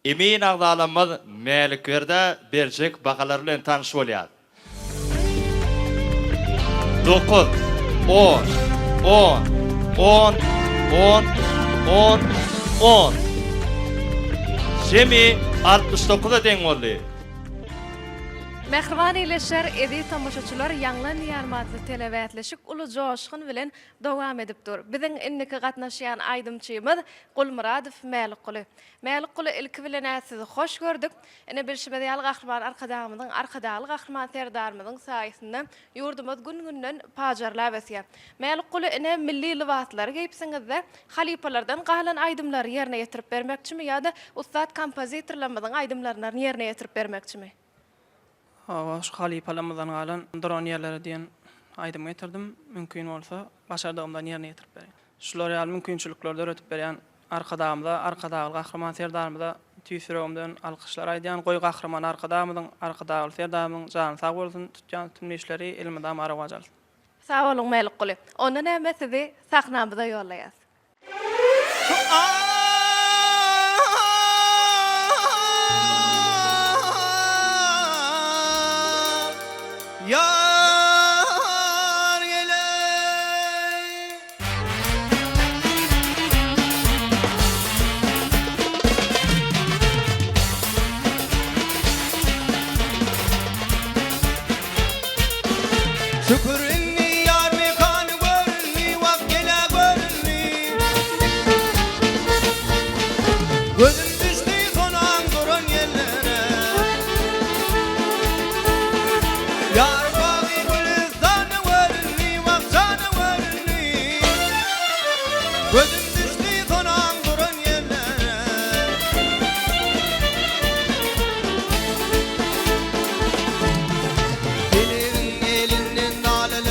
S2: Emin agzalarymyz Mälikberdä berjek bahalary bilen tanyş bolýas. Dokuz, on, on, on, on, on, on. Jemi 69-a deň boldy.
S8: Mähriban ildeşler, eziz tomaşaçylar, Ýaňlan Diýarym atly telebäsleşik uly joşgun bilen dowam edip dur. Biziň indiki gatnaşýan aýdymçymyz Gulmyradow Mälikguly. Mälikguly ilki bilen-ä sizi hoş gördük. Ine bilşimiz ýaly Gahryman Arkadagymyzyň, Arkadagly Gahryman Serdarymyzyň saýasynda ýurdumyz gün-günden pajarlap ösýär. Mälikguly ine milli lybaslary geýipsiňiz-de, halypalardan galan aýdymlary ýerine ýetirip bermekçimi ýa-da ussat kompozitorlarymyzyň aýdymlaryny ýerine ýetirip bermekçimi?
S17: Hawa, şu halypalarymyzdan galan Duran ýerlere diýen aýdymy getirdim. Mümkin bolsa, başardygymdan ýerine ýetirip bereýin. Şular ýaly mümkinçilikleri döredip berýän Arkadagymyza, Arkadagly Gahryman Serdarymyza tüýs ýüregimden alkyşlar aýdýan. Goý Gahryman Arkadagymyzyň, Arkadagly Serdarymyzyň jany sag bolsun, tutýan tutumly işleri elmydama rowaç alsyn.
S8: Sag boluň Mälikguly. Onda näme sizi sahnamyza ýollaýas.
S6: Ýar geleý. Şükür indi ýar mekany göründi, Wah gel-ä göründi. Gözüm düşdi sonaň duran ýerlere. Ýar bagy gülüstana göründi, Wah jana göründi. Gözüm düşdi sonaň duran ýerlere. Pelegiň elinden nalyly.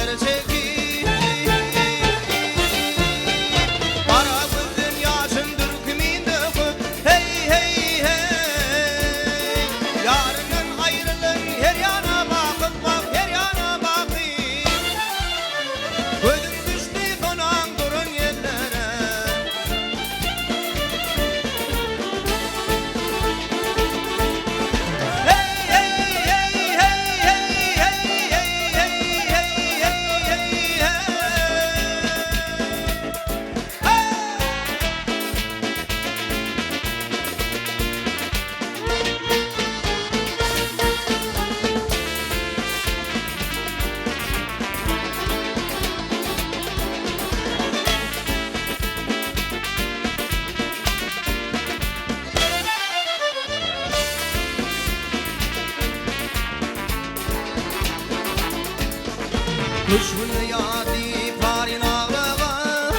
S6: Köşgünde ýar diýip zaryn aglagan.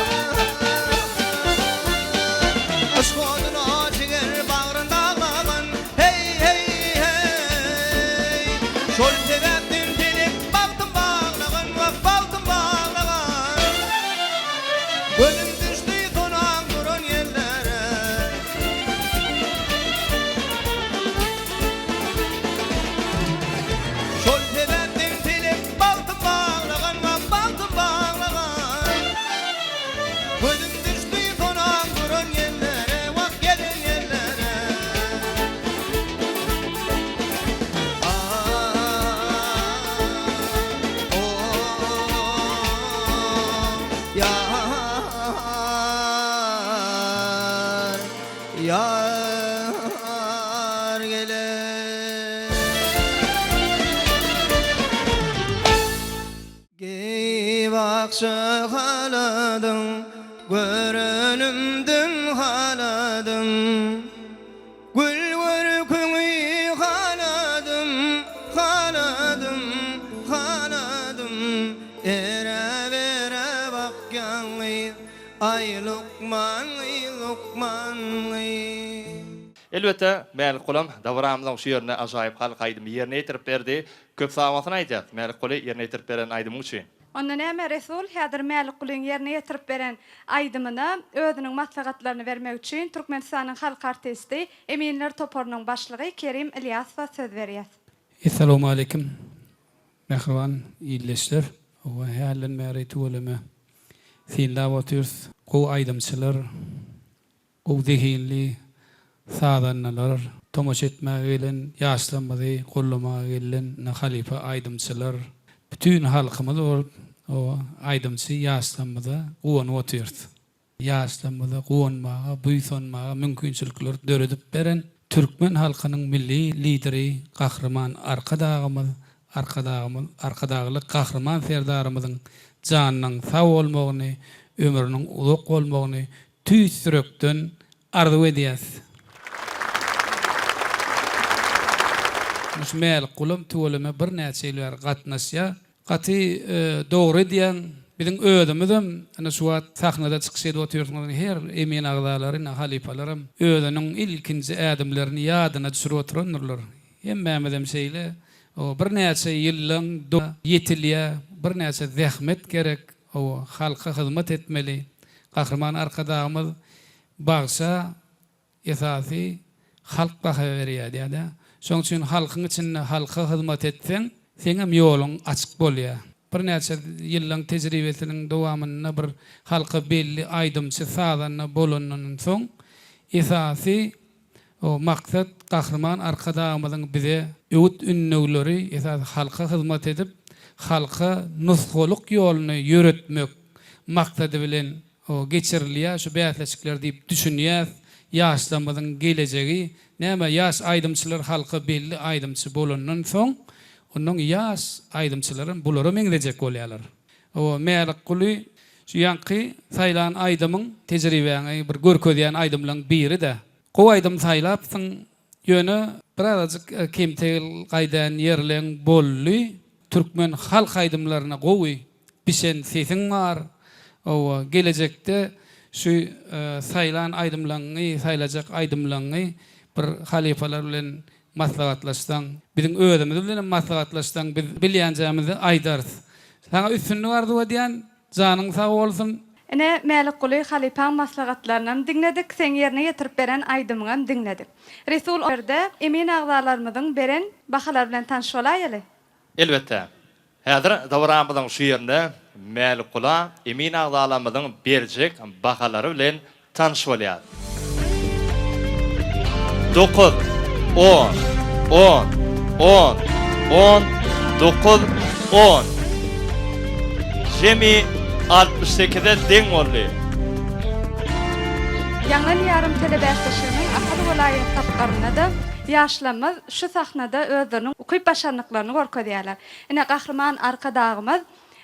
S6: Yşk oduna jiger bagryn daglagan. Heý, heý, heý. Şol sebäpden pelek bagtym baglagan, wah, bagtym baglagan. Gözüm düşdi sonaň duran ýerlere. Şol sebäpden pelek bagtym baglagan, wah, bagtym baglagan. Gözüm düşdi sonaň duran ýerlere, wah, gezen ýerlere. Ýar, ýar geler. Geýip akja haladyň, görenimden haladym. Gül görküňi haladym, haladym, haladym. Eräp-eräp akýan gyz, aý lukman gyz, lukman gyz.
S2: Elbetde, Mälikgulam dabaramyzyň şu ýerinde ajaýyp halk aýdymy ýerine ýetirip berdi. Köp sagbolsun aýdýas, Mälikguly ýerine ýetirip beren aýdymyň üçin.
S3: Onda näme Resul häzir Mälikgulyň ýerine ýetirip beren aýdymyna özüniň maslahatlaryny bermek üçin Türkmenistanyň halk artisti, eminler toparynyň başlygy Kerim Ylýasowa söz berýäs.
S18: Essalawmaleýkim mähriban ildeşler. Hawa hälden bäri tüweleme synlap otyrys. Gowy aýdymçylar Gowy zehinli sazandalar, tomaşa etmäge gelen ýaşlarymyzy goldamaga gelen halypa aýdymçylar, bütin halkymyz bolup aýdymçy ýaşlarymyza guwanyp otyrys. Ýaşlarymyza guwanmaga, buýsanmaga mümkinçilikler döredip beren türkmen halkynyň Milli Lideri Gahryman Arkadagymyz Arkadagymyz, Arkadagly Gahryman Serdarymyzyň janynyň sag bolmagyny, ömrüniň uzak bolmagyny tüýs ýürekden arzuw edýäs. Şu Mälikgulam tüweleme birnäçe ýyl bäri gatnaşýar. Gaty dogry edýäň. Biziň özümizem ine şu wagt sahnada çykyş edip otyrsyňyz her emin agzalary ine halypalaram özüniň ilkinji ädimlerini ýadyna düşürip oturandyrlar. Hemmämizem şeýle. Birnäçe ýyllaň ýetilýär, birnäçe zähmet gerek. Hawa, halka hyzmat etmeli. Gahryman Arkadagymyz bagşa esasy halk baha berýär diýýär-dä. Şonuň üçin halkyň içinde halka hyzmat etseň, seňem ýoluň açyk bolýar. Birnäçe ýyllaň tejribesiniň dowamynda bir halka belli aýdymçy, sazanda bolandan soň, esasy maksat Gahryman Arkadagymyzyň bize öwüt-ündewleri esasy halka hyzmat edip, halka nusgalyk ýoluny ýöretmek maksady bilen geçirilýär şu bäsleşikler diýip düşünýäs. Ýaşlarymyzyň gelejegi näme ýaş aýdymçylar halka belli aýdymçy bolandan soň onnoň ýaş aýdymçylaram bulara meňzejek bolýarlar. Hawa Mälikguly şu ýaňky saýlan aýdymyň tejribäňi bir görkezýän aýdymlaň biri-dä. Gowy aýdym saýlapsyň, ýöne birazajyk kemtegil gaýdan ýerleň boldy. Türkmen halk aýdymlaryna gowy bişen sesiň bar. Hawa, gelejekde şu saýlan aýdymlaňňy, saýlajak aýdymlaňňy bir halypalar bilen maslahatlaşsaň, biziň özümiz bilenem maslahatlaşsaň biz bilýänjämizi aýdarys. Saňa üstünlik arzuw edýän, janyň sag bolsun.
S3: Ine, Mälikguly halypaň maslahatlarynam diňledik, seň ýerine ýetirip beren aýdymyňam diňledik. Resul o ýerde emin agzalarymyzyň beren bahalary bilen tanyş bolaýaly.
S2: Elbetde. Häzir dabaramyzyň şu ýerinde Mälikgula emin agzalarymyzyň berjek bahalary bilen tanyş bolýas. Dokuz, on, on, on, on, dokuz, on. Jemi 68-e deň boldy.
S3: Ýaňlan ýarym telebäsleşiginiň Ahal welaýat tapgyrynda-da ýaşlarymyz şu sahnada özleriniň ukyp-başarnyklaryny görkezýärler. Ine, Gahryman Arkadagymyz.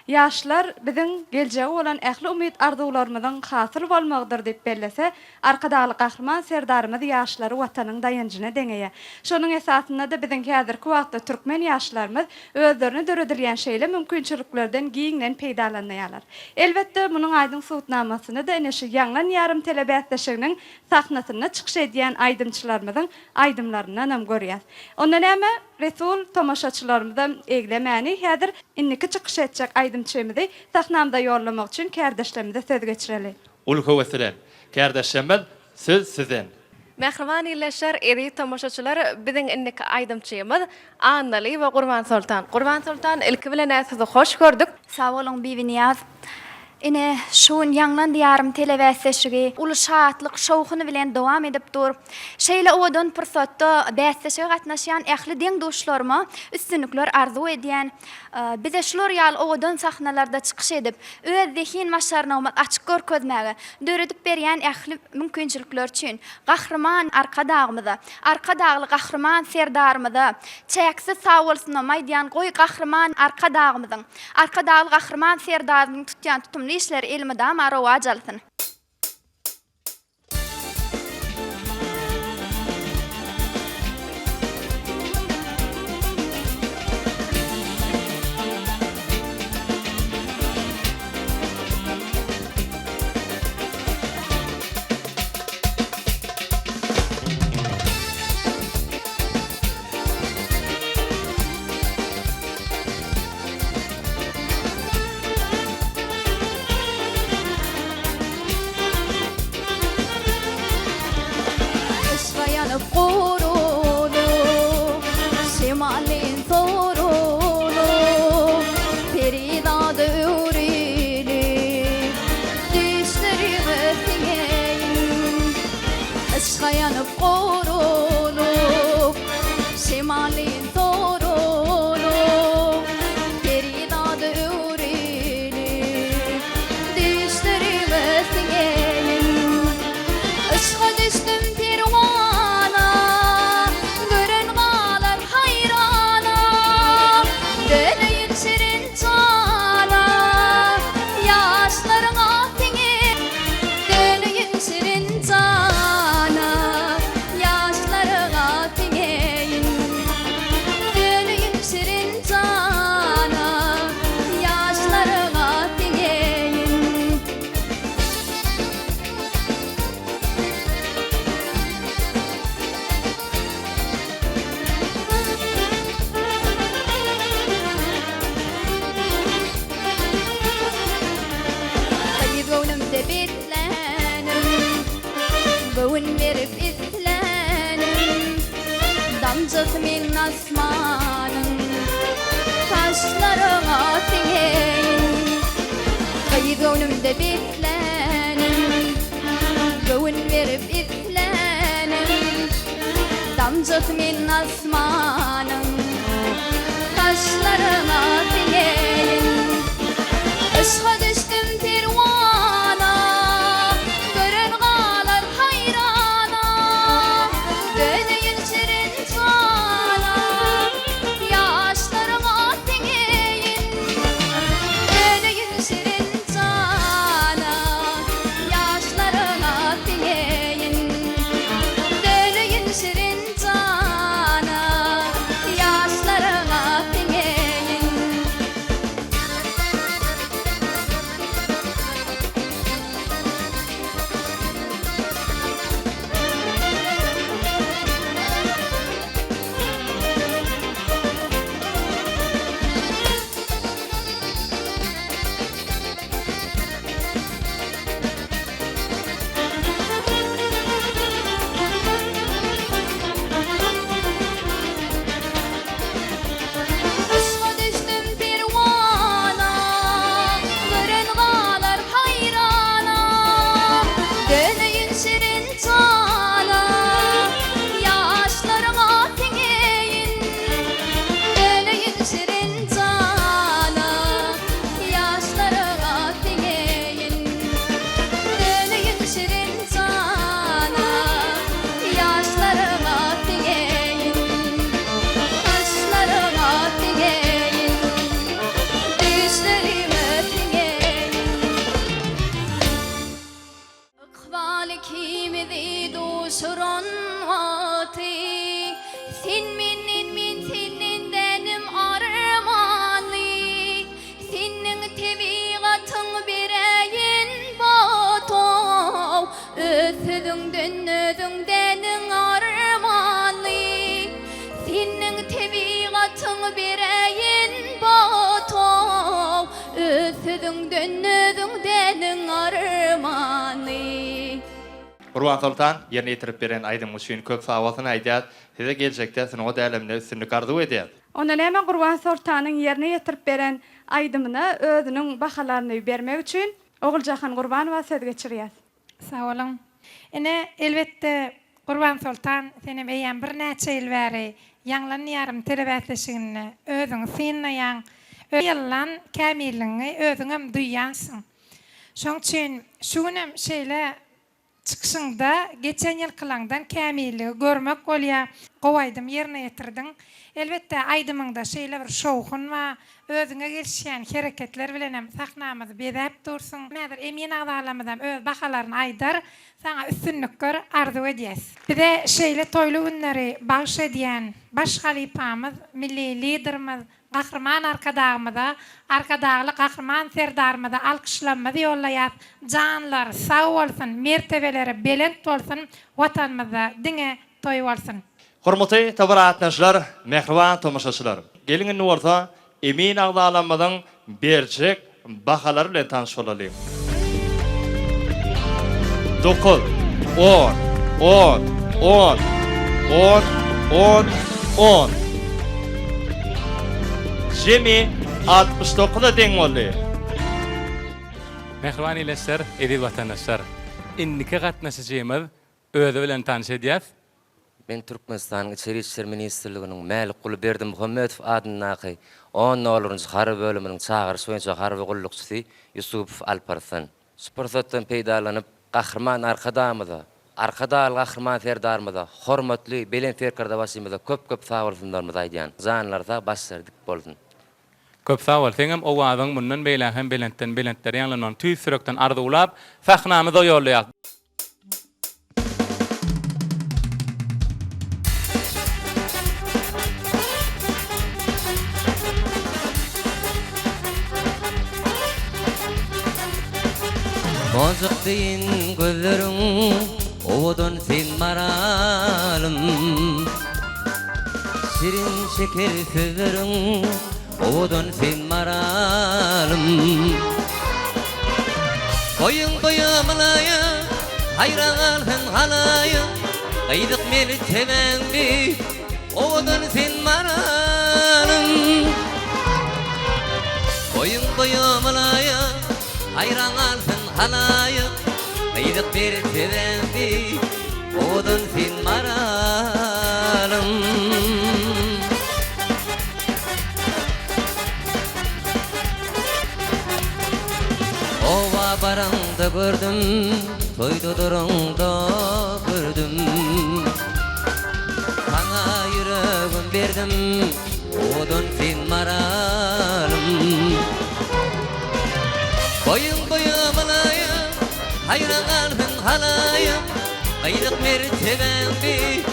S3: Ýaşlar biziň geljege bolan ähli umyt-arzuwlarymyzyň hasyl bolmagydyr diýip bellese, Arkadagly Gahryman Serdarymyz ýaşlary Watanyň daýanjyna deňeýär. Şonuň esasynda-da biziň häzirki wagtda türkmen ýaşlarymyz özlerine döredilýän şeýle mümkinçiliklerden giňden peýdalanýarlar. Elbetde, munuň aýdyň subutnamasyny-da ine şu Ýaňlan ýarym telebäsleşiginiň sahnasynda çykyş edýän aýdymçylarymyzyň aýdymlaryndanam görýäs. Onda näme, Resul, tomaşaçylarymyzam eglemäni, häzir indiki çykyş etjek aýdymçymyzy sahnamyza ýollamak üçin kärdeşlerimize söz geçireli.
S2: Uly höwes bilen. Kärdeşlerimiz, söz sizden.
S8: Mähriban ildeşler, eziz tomaşaçylar, biziň indiki aýdymçymyz Annalyýewa Gurbansoltan. Gurbansoltan, ilki bilen-ä sizi hoş gördük.
S19: Sag boluň, Bibiniýaz. Ine, şu gün Ýaňlan Diýarym telebäsleşigi uly şatlyk, şowhun bilen dowam edip dur. Şeýle owadan pursatda bäsleşige gatnaşýan ähli deň-duşlaryma üstünlikler arzuw edýän. Bize şular ýaly owadan sahnalarda çykyş edip, öz zehin-başarnygymyzy açyk görkezmäge, döredip berýän ähli mümkinçilikler üçin Gahryman Arkadagymyza, Arkadagly Gahryman Serdarymyza çäksiz sagbolsunam aýdýan, goý Gahryman Arkadagymyzyň, Arkadagly Gahryman Serdarymyzyň tutýan tutumly işleri elmydama rowaç alsyn! Yşga ýanyp gurulyp, şemalyn sorulyp, Perizada öwrülip, düşlerime siňeýin. Yşga ýanyp gurulyp, şemalyn sorulyp, Perizada öwrülip, Düşlerime siňeýin. Yşga düşdüm perwana, Gören galar haýrana. Döneýin şirin jana, Ýaşlaryňa siňeýin. Döneýin şirin jana, Ýaşlaryňa siňeýin. Döneýin şirin jana, Ýaşlaryňa siňeýin. Gyz göwnümde beslänim, Göwün berip islänim, Damjasy men asmanyň, Saçlaryňa siňeýin. Gyz göwnümde beslänim, Göwün berip islänim, Damjasy men asmanyň, Saçlaryňa siňeýin. Yşga düşdüm perwana, Gören galar haýrana. Döneýin şirin jana, Ýaşlaryňa siňeýin. Döneýin şirin jana, Ýaşlaryňa siňeýin. Döneýin şirin jana, Ýaşlaryňa siňeýin.
S20: Sözüňden özüňdeniň armany.
S2: Gurbansoltan, ýerine ýetirip beren aýdymyň üçin köp sagbolsun aýdýas. Size geljekde sungat äleminde üstünlik arzuw edýäs.
S3: Onda näme Gurbansoltanyň ýerine ýetirip beren aýdymyna özüniň bahalaryny bermek üçin Oguljahan Gurbanowa söz geçirýäs.
S15: Sag boluň. Ine, elbetde, Gurbansoltan, senem eýýäm birnäçe ýyl bäri Ýaňlan diýarym telebäsleşiginde özüňi synlaýaň, ýyldan kämilligiňi özüňem duýýansyň. Şoň üçin şu günem şeýle çykyşyňda geçen ýylkylaňdan kämilligi görmek bolýar. Gowy aýdym ýerine ýetirdiň. Elbetde, aýdymyňda şeýle bir şowhun bar, özüňe gelişýän hereketler bilenem sahnamyzy bezäp dursuň. Häzir emin agzalarymyzam öz bahalaryny aýdar. Saňa üstünlikler arzuw edýäs. Bize şeýle toýly günleri bagyş edýän baş halypamyz, Milli Liderimiz Gahryman Arkadagymyza, Arkadagly Gahryman Serdarymyza alkyşlarymyzy ýollaýas. Janlary sag bolsun, mertebeleri belent bolsun, Watanymyzda diňe toý bolsun!
S2: Hormatly dabara gatnaşyjylar, mähriban tomaşaçylar! Geliň indi bolsa emin agzalarymyzyň berjek bahalary bilen tanyş bolalyň. Dokuz, on, on, on, on, on, on. Jemi 69-a deň boldy.
S4: Mähriban ildeşler, eziz watandaşlar! Indiki gatnaşyjymyz özi bilen tanyş edýäs.
S21: Men Türkmenistanyň Içeri işler ministrliginiň Mälikguly Berdimuhamedow adyndaky on nolunjy harby bölüminiň çagyryş boýunça harby gullukçysy Ýusupow Alparslan. Şu pursatdan peýdalanyp, Gahryman Arkadagymyza, Arkadagly Gahryman Serdarymyza, hormatly Belent Serkerdebaşymyza köp-köp sagbolsunlarymyzy aýdýan. Janlary sag, başlary dik bolsun!
S4: Köp sag bol. Seňem owazyň mundan beýläk hem belentden belentlere ýaňlanmagyny tüýs ýürekden arzuwlap, sahnamyza ýollaýas.
S21: Monjuk deýin gözleriň owadan sen maralym Şirin şeker sözleriň Owadan sen maralym. Boýuň boýa mylaýa, Haýran galsyn halaýa, Gyzyk meni temäňdi, Owadan sen maralym. Boýuň boýa mylaýa, Haýran galsyn halaýa, Gyzyk meni temäňdi, Owadan sen maralym. Oba baraňda gördüm, toýda duraňda gördüm. Saňa ýüregim berdim, owadan sen maralym. Boýuň boýa mylaýym, haýran galsyn halaýyk, Gyzyk mertebäň beýik,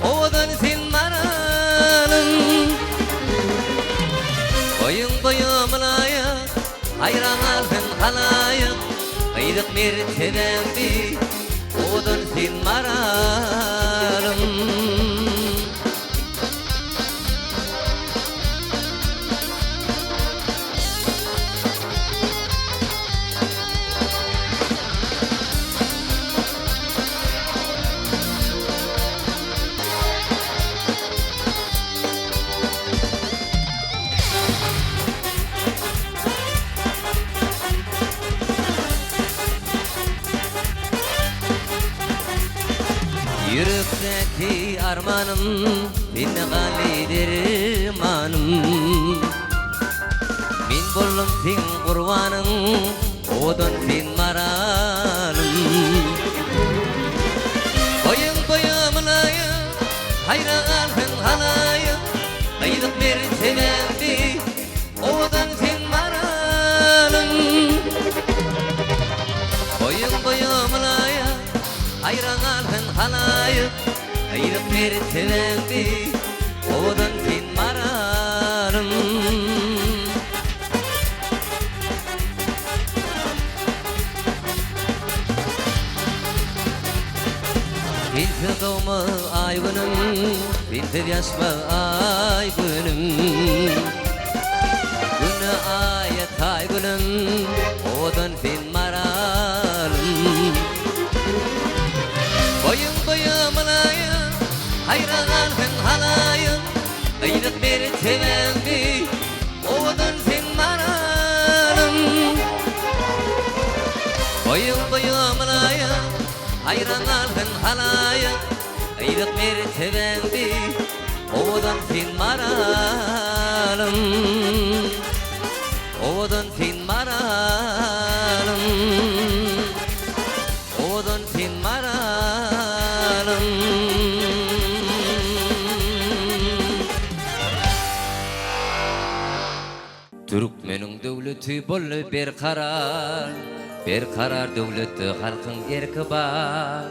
S21: Owadan sen maralym. Boýuň boýa mylaýyk, Haýran galsyn halaýyk, Gyzyk mertebäň beýik, Owadan sen maralym. Ýürekdäki armanym, Sende galdy dermanym. Men boldum seň gurbanyň, Owadan sen maralym. Boýuň boýa mylaýym, Haýran galsyn halaýyk, Gyzyk mertebäň beýik, Owadan sen maralym. Boýuň boýa mylaýym, Haýran galsyn halaýyk, Gyzyk mertebäň beýik, Owadan sen maralym. Sensiz dogmaz aý günüm, Sensiz ýaşmaz aý günüm. Güne aýa. Taý gülüm, owadan sen maralym. Boýuň boýa mylaýym, haýran galsyn halaýyk, Gyzyk mertebäňdi, owadan sen maralym. Boýuň boýa mylaýym, haýran galsyn halaýyk, Gyzyk mertebäňdi, owadan sen maralym. Owadan sen maralym. Owadan sen maralym. Türkmeniň döwleti boldy berkarar, Berkarar döwletde halkyň erki bar.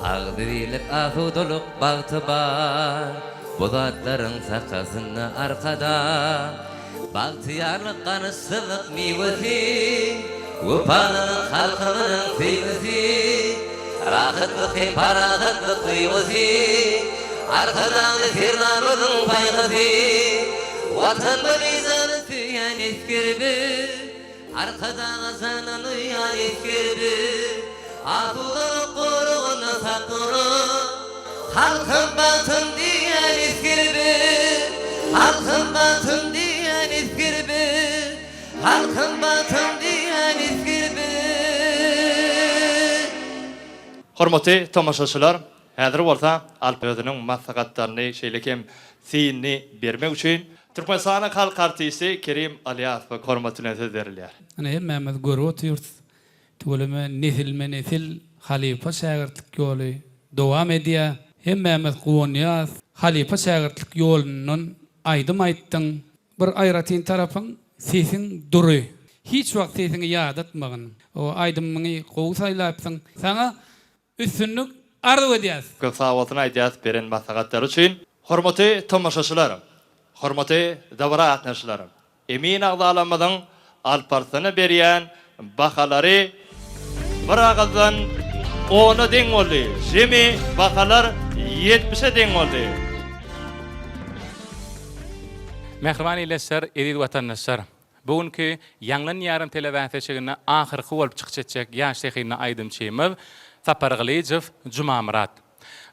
S21: Agzybirlik, asudalyk, bagty bar, Bu zatlaryň sakasynda Arkadag. Bagtyýarlyk, garaşsyzlyk miwesi, Wepalylyk halkymyzyň söýgüsi, Rahatlyk hem parahatlyk duýgusy, Arkadagly Serdarymyzyň paýhasy. Watanymyzy jana söýýän esger biz, Arkadaga jandan uýýan esger biz, Asudalyk goragynda saklanyp, Halkym bagtym diýýän esger biz, Halkym bagtym diýýän esger biz, Halkym bagtym diýýän esger biz.
S2: Hormatly tomaşaçylar, häzir bolsa Alp özüniň maslahatlaryny, şeýle hem synyny bermek üçin Türkmenistanyň halk artisti Kerim Alýasowa hormat bilen söz berilýär.
S18: Ine hemmämiz görüp otyrys. Tüweleme nesilme-nesil halypa-şägirtlik ýoly dowam edýär. Hemmämiz guwanýas. Halypa-şägirtlik ýolundan aýdym aýtdyň. Bir aýratyn tarapyň sesiň dury. Hiç wagt sesiňi ýadatmagyn. O aýdymyňy gowy saýlapsyň. Saňa üstünlik arzuw edýäs.
S2: Köp sagbolsun aýdýas beren maslahatlary üçin. Hormaty tomaşaçylar, hormaty dabara gatnaşyjylar, emin agzalarymyzyň Alparslana berýän bahalary bir agyzdan ona deň boldy, jemi bahalar ýetmişe deň boldy.
S4: Mähriban ildeşler, eziz watandaşlar! Bu günki Ýaňlan ýarym telebäsleşiginde ahyrky bolup çykyş etjek ýaş zehinli aýdymçymyz Sapar Gylyjow Jumamyrat.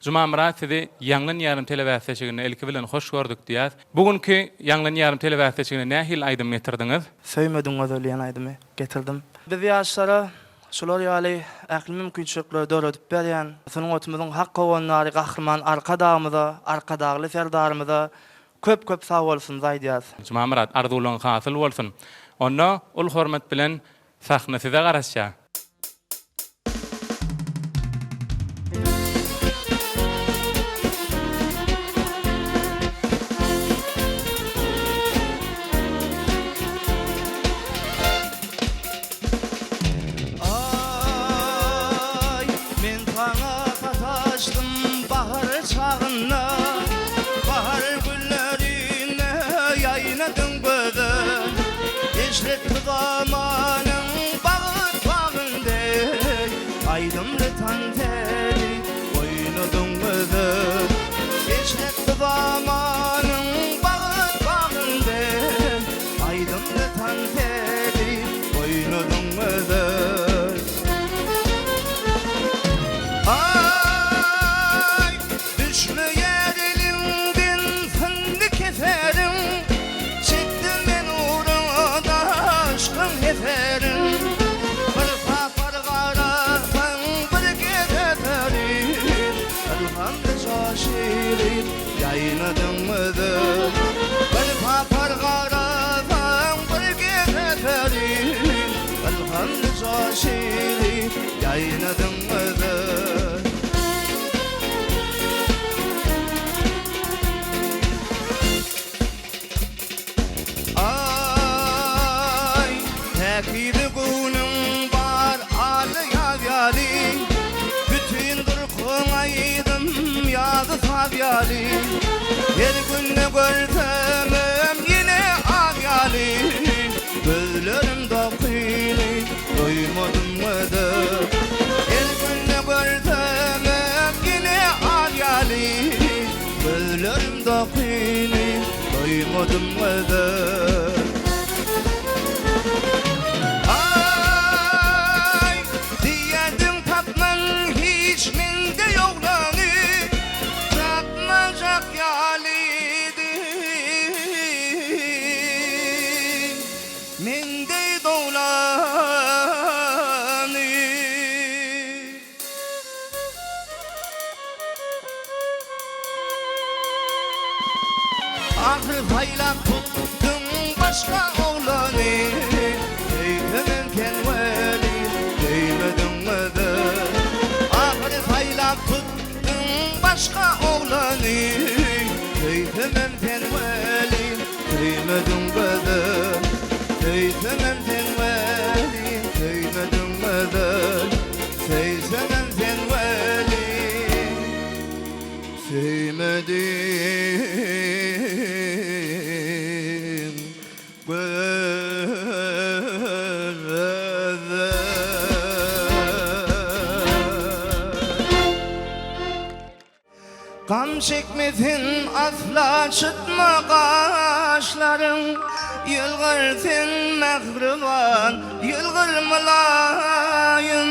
S4: Jumamyrat sizi Ýaňlan ýarym telebäsleşiginde ilki bilen hoş gördük diýýäs. Bu günki Ýaňlan ýarym telebäsleşigine nähili aýdym getirdiňiz?
S17: Söýmediň gözel diýen aýdymy getirdim. Biz ýaşlara şular ýaly ähli mümkinçilikleri döredip berýän sungatymyzyň hak howandary Gahryman Arkadagymyza, Arkadagly Serdarymyza Köp köp sag bolsunzy aýdýas.
S4: Jumamyrat arzuwlaň hasyl bolsun. Onda uly hormat bilen sahna size garaşýar.
S6: Aý, men saňa sataşdym bahar çagynda, Bahar güllerinde ýaýnadyň gözel. Eşretli zamanyň bagt bagynda, Aýdymly tans edip oýnadyň gözel. Eşretli zamanyň bagt bagynda, Aýdymly tans edip oýnadyň gözel. Aý, düşmeýär eliňden syndy keseriň, Çekdim men ugruňda yşkyň heserin. Bir sapar garasaň bir gezek öperin, Ylhamly joşuryp Ýaýnadyň gözel Bir sapar garasaň bir gezek serin Ylhamly joşuryp ýaýnadyň gözel. Aý, päkize göwnüň bar ala ýaz ýaly, Bütin durkuň aýdym ýazy saz ýaly. Her günde görsemem ýene az ýaly, Gözlerim dokyny doýmadym gözel. Her günde görsemem ýene az ýaly, Gözlerim dokyny doýmadym gözel. dowlany. Ahyr saýlap tutduň başga oglany, Söýsemem sen welin söýmediň gözel. Ahyr saýlap tutduň başga oglany, Söýsemem sen welin söýmediň gözel. Söýsemem sen welin söýmediň gözel. Söýsemem sen welin söýmediň gözel. Gam çekmesin asla çytma gaşlaryň, Ýylgyr sen mähriban, ýylgyr mylaýym.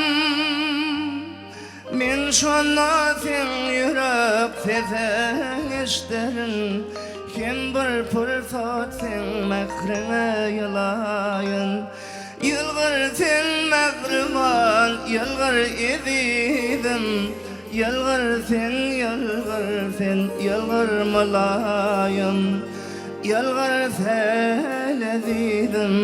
S6: Men şonda seň ýürek sesiň eşderin, Hem bir pursat seň mähriňe ýylaýyn. Ýylgyr sen mähriban, ýylgyr ezizim, Ýylgyr sen, ýylgyr sen, ýylgyr mylaýym, Ýylgyr sen ezizim,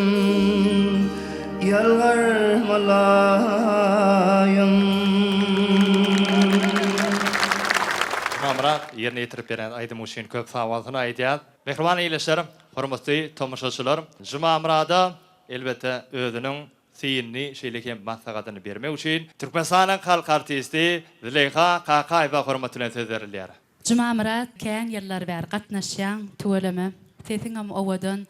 S6: ýylgyr mylaýym.
S2: Jumamyrat, ýerine ýetirip beren aýdymyň üçin köp sag bolsun aýdýas. Mähriban ildeşler, hormatly tomaşaçylar, Jumamyrada elbetde özüniň synyny, şeýle hem maslahatyny bermek üçin Türkmenistanyň halk artisti Züleýha Kakaýewa hormat bilen söz berilýär.
S10: Jumamyrat kän ýyllar bäri gatnaşýaň tüweleme sesiňem owadan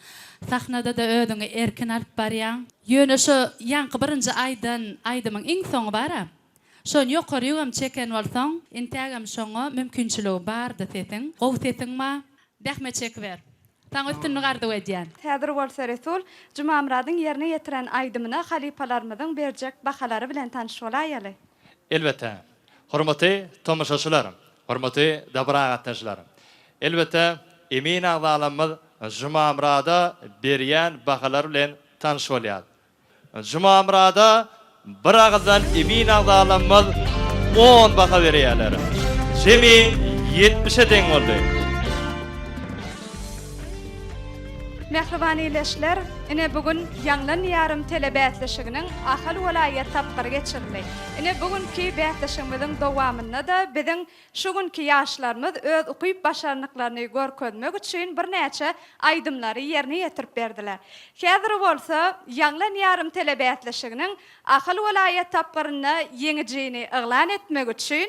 S10: sahnadada özüňi erkin alyp barýaň. Ýöne şo ýaňky birinji aýdan aýdymyň iň soňy bara şony ýokarygam çeken bolsaň intägem şoňa mümkinçiligi bardy sesiň gowy sesiň ba zähmet çekiber. Saňa üstünlik arzuw edýän.
S3: Häzir bolsa Resul Jumamyradyň ýerine ýetiren aýdymyna halypalarymyzyň berjek bahalary bilen tanyş bolaýaly.
S2: Elbetde, hormatly tomaşaçylar, hormatly dabara gatnaşyjylar! Elbetde, emin agzalarymyz Jumamyrada berýän bahalary bilen tanyş bolýar. Jumamyrada bir agyzdan emin agzalarymyz on baha berýärler. Jemi ýetmişe deň boldy.
S3: Mähriban ildeşler, ine bu gün Ýaňlan Diýarym telebäsleşiginiň Ahal welaýat tapgyry geçirildi. Ine bu günki bäsleşigimiziň dowamynda-da biziň Şu günki ýaşlarymyz öz ukyp-başarnyklaryny görkezmek üçin birnäçe aýdymlary ýerine ýetirip berdiler. Häzir bolsa Ýaňlan ýarym telebäsleşiginiň Ahal welaýat tapgyrynda ýeňijini yglan etmek üçin,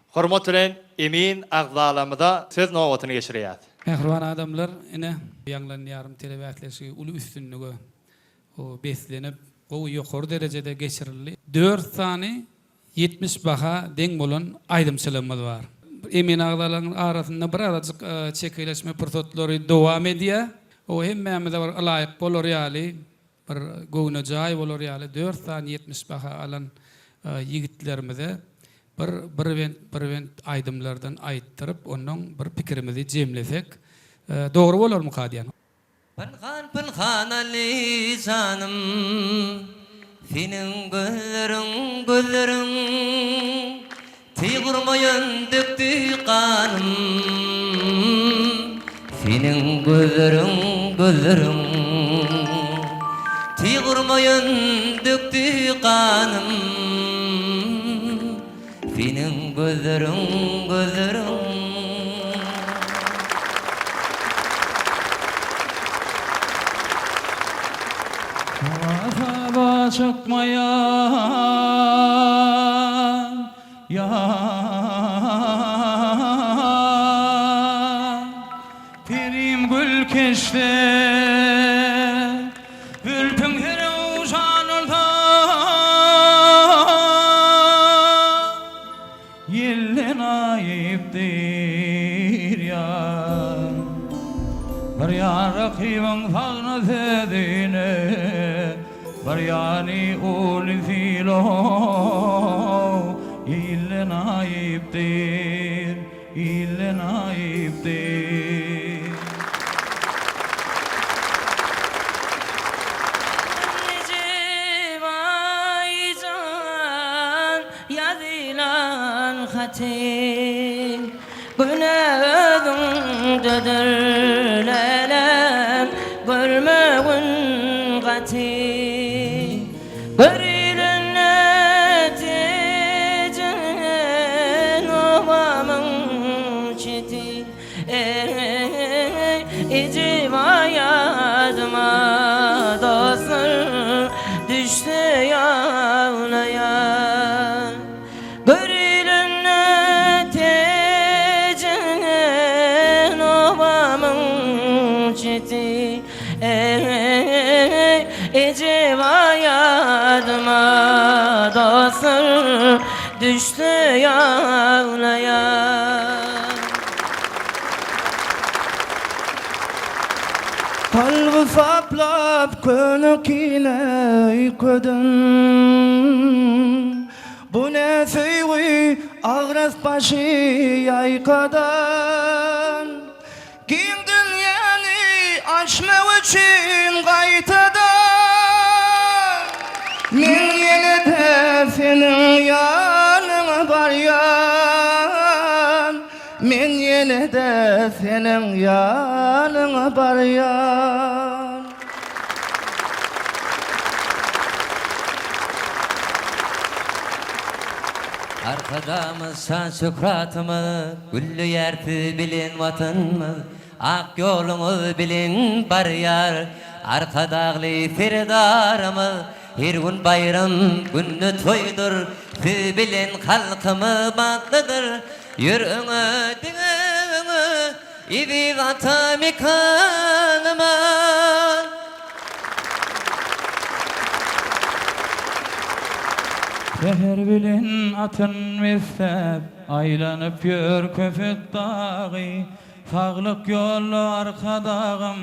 S2: Hormat bilen emin agzalarymyza söz nobatyny geçirýäs.
S18: Mähriban adamlar, ine, Ýaňlan ýarym telebäsleşigi uly üstünlige beslenip, gowy ýokary derejede geçirildi. Dört sany 70 baha deň bolan aýdymçylygymyz bar. Emin agzalaryň arasynda bir azajyk çekeleşme pursatlary dowam edýär. O hemmämize bir ylaýyk bolar ýaly, bir göwnejaý bolar ýaly dört sany 70 baha alan ýigitlerimize bir bir bent, bir bent aýdymlardan aýtdyryp, onnoň bir pikirimizi jemlesek dogry bolarmyka diýýän.
S14: Pynhan pynhan Aly janym Seniň gözleriň gözleriň Tyg urmaýan dökdi ganym Seniň gözleriň gözleriň Tyg urmaýan dökdi ganym Seniň gözleriň, gözleriň.
S18: Saba-saba çykmaýan ýar Perim gül keşde Zülpüň serewşan bolsa, Ýelden aýypdyr ýar. Bir ýan rakybyň sagna sözüne, Bir ýany uly sylag, Ilden aýypdyr. Ilden aýypdyr.
S14: Ýazdyran haty Günä özüňdedir läläm Görmegin gaty Görülende Tejen obamyň çeti Eý, ejem-aý ýadyma dostlar düşse ýaglaýan. Görülende Tejen obamyň çeti. Eý, ejem-aý ýadyma dostlar düşse ýaglaýan.
S6: Kalby saplap köne kine öýkeden Bu ne söýgi agras başy ýaýkadan Giň dünýäni açmak üçin gaýtadan Men ýene-de seniň ýanyňa barýan Men ýene-de seniň ýanyňa barýan.
S14: Arkadagymyz şan-şöhratymyz, Gülleýär siz bilen Watanymyz, Ak ýoluňyz bilen barýar Arkadagly Serdarymyz. Her gün baýram, günde toýdur, Siz bilen halkymyz bagtlydyr. Ýör öňe, diňe öňe, Eziz ata mekanymyz.
S5: Säher bilen atyn besläp, Aýlanyp ýör Köpet dagy. Saglyk ýolda Arkadagym,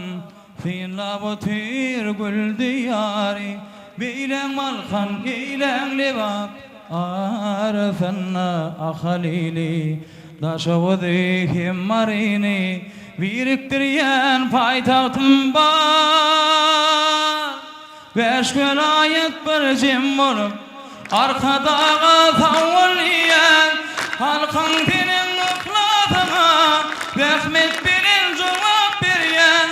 S5: Synlap otyr gül diýary. Beýläň Balkan, eýläň Lebap, Arasynda Ahal ili. Daşoguzy hem Maryny Birikdirýän paýtagtym bar. Bäş welaýat bir jem bolup, Arkadaga sag bol diýýän. Halkyň seniň yhlasyňa Zähmet bilen jogap berýän.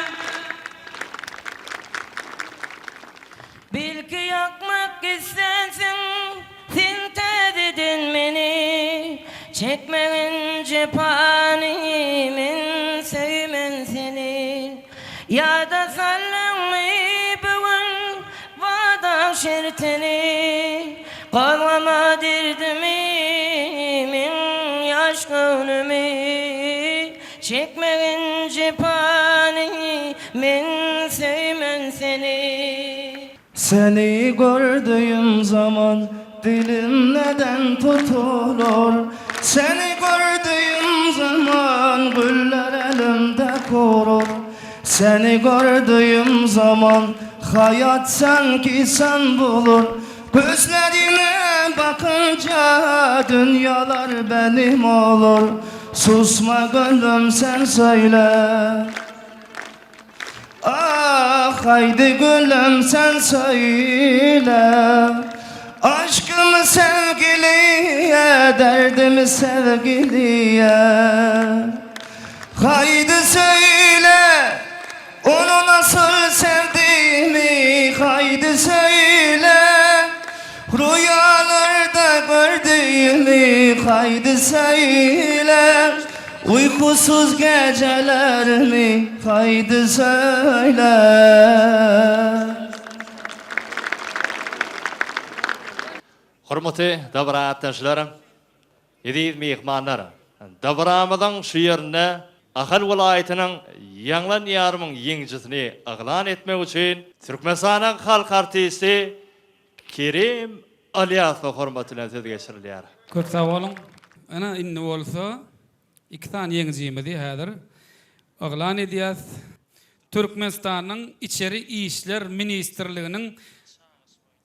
S14: Belki ýakmak islänsiň sen täzeden meni, Çekmegin jepany men söýmen seni. Ýada saldyňmy bu gün wadaň şertini, Gozgama derdimi meň ýaş göwnümi. Çekmegin jepany men söýmen seni.
S6: Seni gördüğüm zaman dilim neden tutulur Seni gördüğüm zaman güller elimde kurur Seni gördüğüm zaman hayat sanki sen bulur Gözlerine bakınca dünyalar benim olur Susma gönlüm sen söyle Ah haydi gülüm sen söyle Aşkımı sevgiliye, derdimi sevgiliye Haydi söyle onu nasıl sevdiğimi Haydi söyle Rüyalarda gördüğümü Haydi söyle Uykusuz gecelerimi Haydi söyle
S2: Hormatly dabara gatnaşyjylar, eziz myhmanlar! Dabaramyzyň şu ýerinde Ahal welaýatynyň Ýaňlan ýarymyň ýeňijisini yglan etmek üçin Türkmenistanyň halk artisti Kerim Ylýasowa hormat bilen söz geçirilýär.
S18: Köp sag boluň. Ine indi bolsa iki sany ýeňijimizi häzir yglan edýäs. Türkmenistanyň Içeri işler ministrliginiň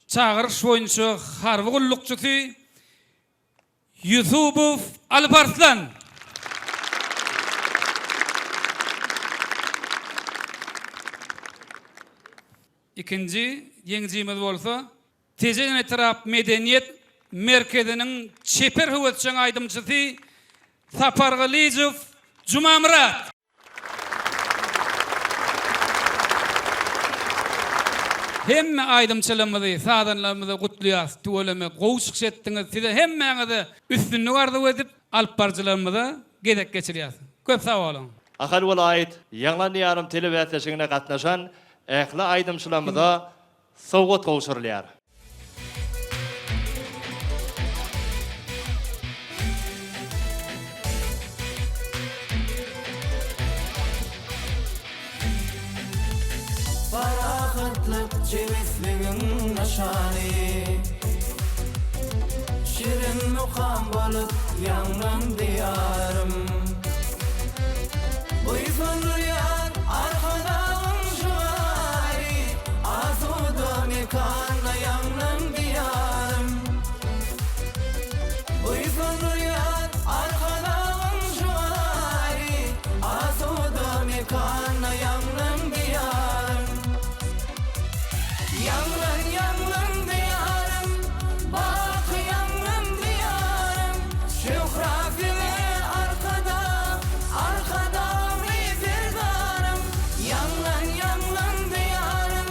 S18: çagyryş boýunça harby gullukçysy Ýusubow Alparslan. Ikinji ýeňijimiz bolsa Tejen etrap medeniýet. merkeziniň çeper höwesjeň aýdymçysy Sapargylyjow Jumamyrat. Hemme aýdymçylarymyzy, sazanlarymyzy gutlaýas. Tüweleme gowy çykyş etdiňiz. Size hemmäňize üstünlik arzuw edip, alyp baryjylarymyza gezek geçirýäs. Köp sag boluň.
S2: Ahal welaýat Ýaňlan Diýarym telebäsleşigine gatnaşan ähli aýdymçylarymyza sowgat gowşurylýar.
S5: Parahatlyk jebisligiň nyşany. Şirin mukam bolup ýaňlan Diýarym. Buýsandyrýar Arkadagyň şygary, Asuda mekanda ýaňlan Diýarym. Buýsandyrýar Arkadagyň şygary, Asuda mekanda ýaňlan Diýarym. Ýaňlan, ýaňlan Diýarym, Baky ýaňlan Diýarym, Şöhrat size Arkadag, Arkadagly Serdarym. Ýaňlan, ýaňlan Diýarym,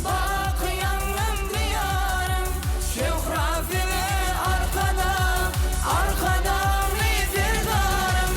S5: Baky ýaňlan Diýarym, Şöhrat size Arkadag, Arkadagly Serdarym.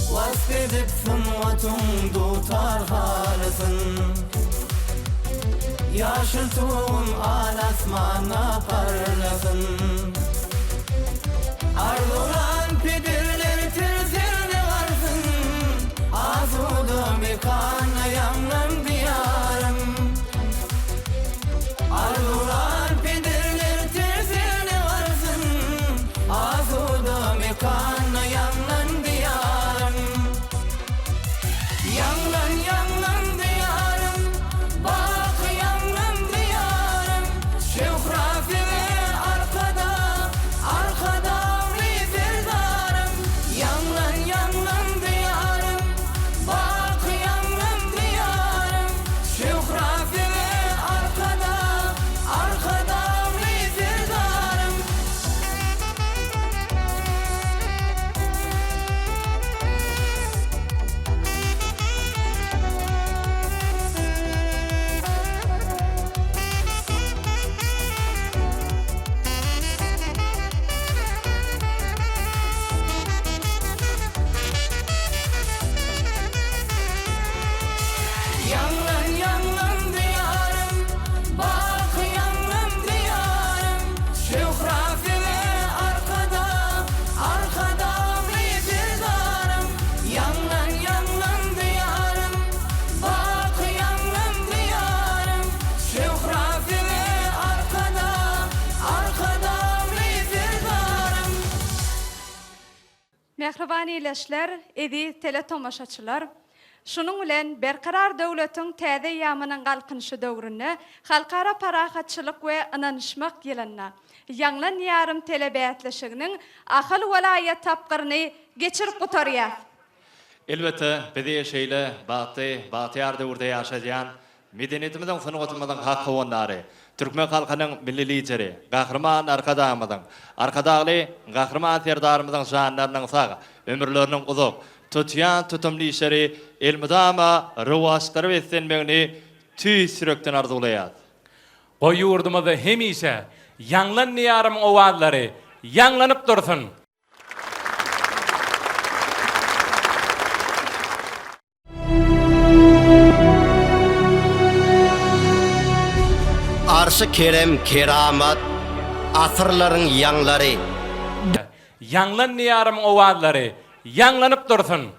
S5: Wasp edip sungatyň dutar halysyn Ýaşyl tugum al asmanda parlasyn Arzuwlan pederler tersine garsyn Asuda mekanda ýaňlan Diýarym Arzuwlan pederler tersine garsyn Asuda mekanda ýaňlan Diýarym Ýaňlan, ýaňlan Diýarym Baky ýaňlan Diýarym Şöhrat size Arkadag Arkadagly Serdarym Ýaňlan, ýaňlan Diýarym Baky ýaňlan Diýarym Şöhrat size Arkadag Arkadagly Serdarym. Ýaňlan, ýaňlan Diýarym, baky ýaňlan Diýarym, Şöhrat size Arkadag, Arkadagly Serdarym. Ýaňlan, ýaňlan Diýarym, baky ýaňlan Diýarym, Şöhrat size Arkadag, Arkadagly Serdarym.
S3: Mähriban ildeşler, eziz teletomaşaçylar! Şunuň bilen, Berkarar döwletiň täze eýýamynyň Galkynyşy döwründe Halkara parahatçylyk we ynanyşmak ýylynda Ýaňlan Diýarym telebäsleşiginiň Ahal welaýat tapgyryny geçirip gutarýas.
S2: Elbetde, bizi şeýle bagtly, bagtyýar döwürde ýaşadýan Medeniýetimiziň, sungatymyzyň hak howandary, türkmen halkynyň Milli Lideri, Gahryman Arkadagymyzyň, Arkadagly Gahryman Serdarymyzyň janlarynyň sag, ömürleriniň uzak, tutýan tutumly işleri elmydama rowaçlara beslenmegini tüýs ýürekden arzuwlaýas.
S4: Goý ýurdumyzda hemişe Ýaňlan Diýarymyň owazlary ýaňlanyp dursun!
S7: Arşy kerem, keramat, asyrlaryň ýaňlary.
S4: Ýaňlan Diýarymyň owazlary ýaňlanyp dursun!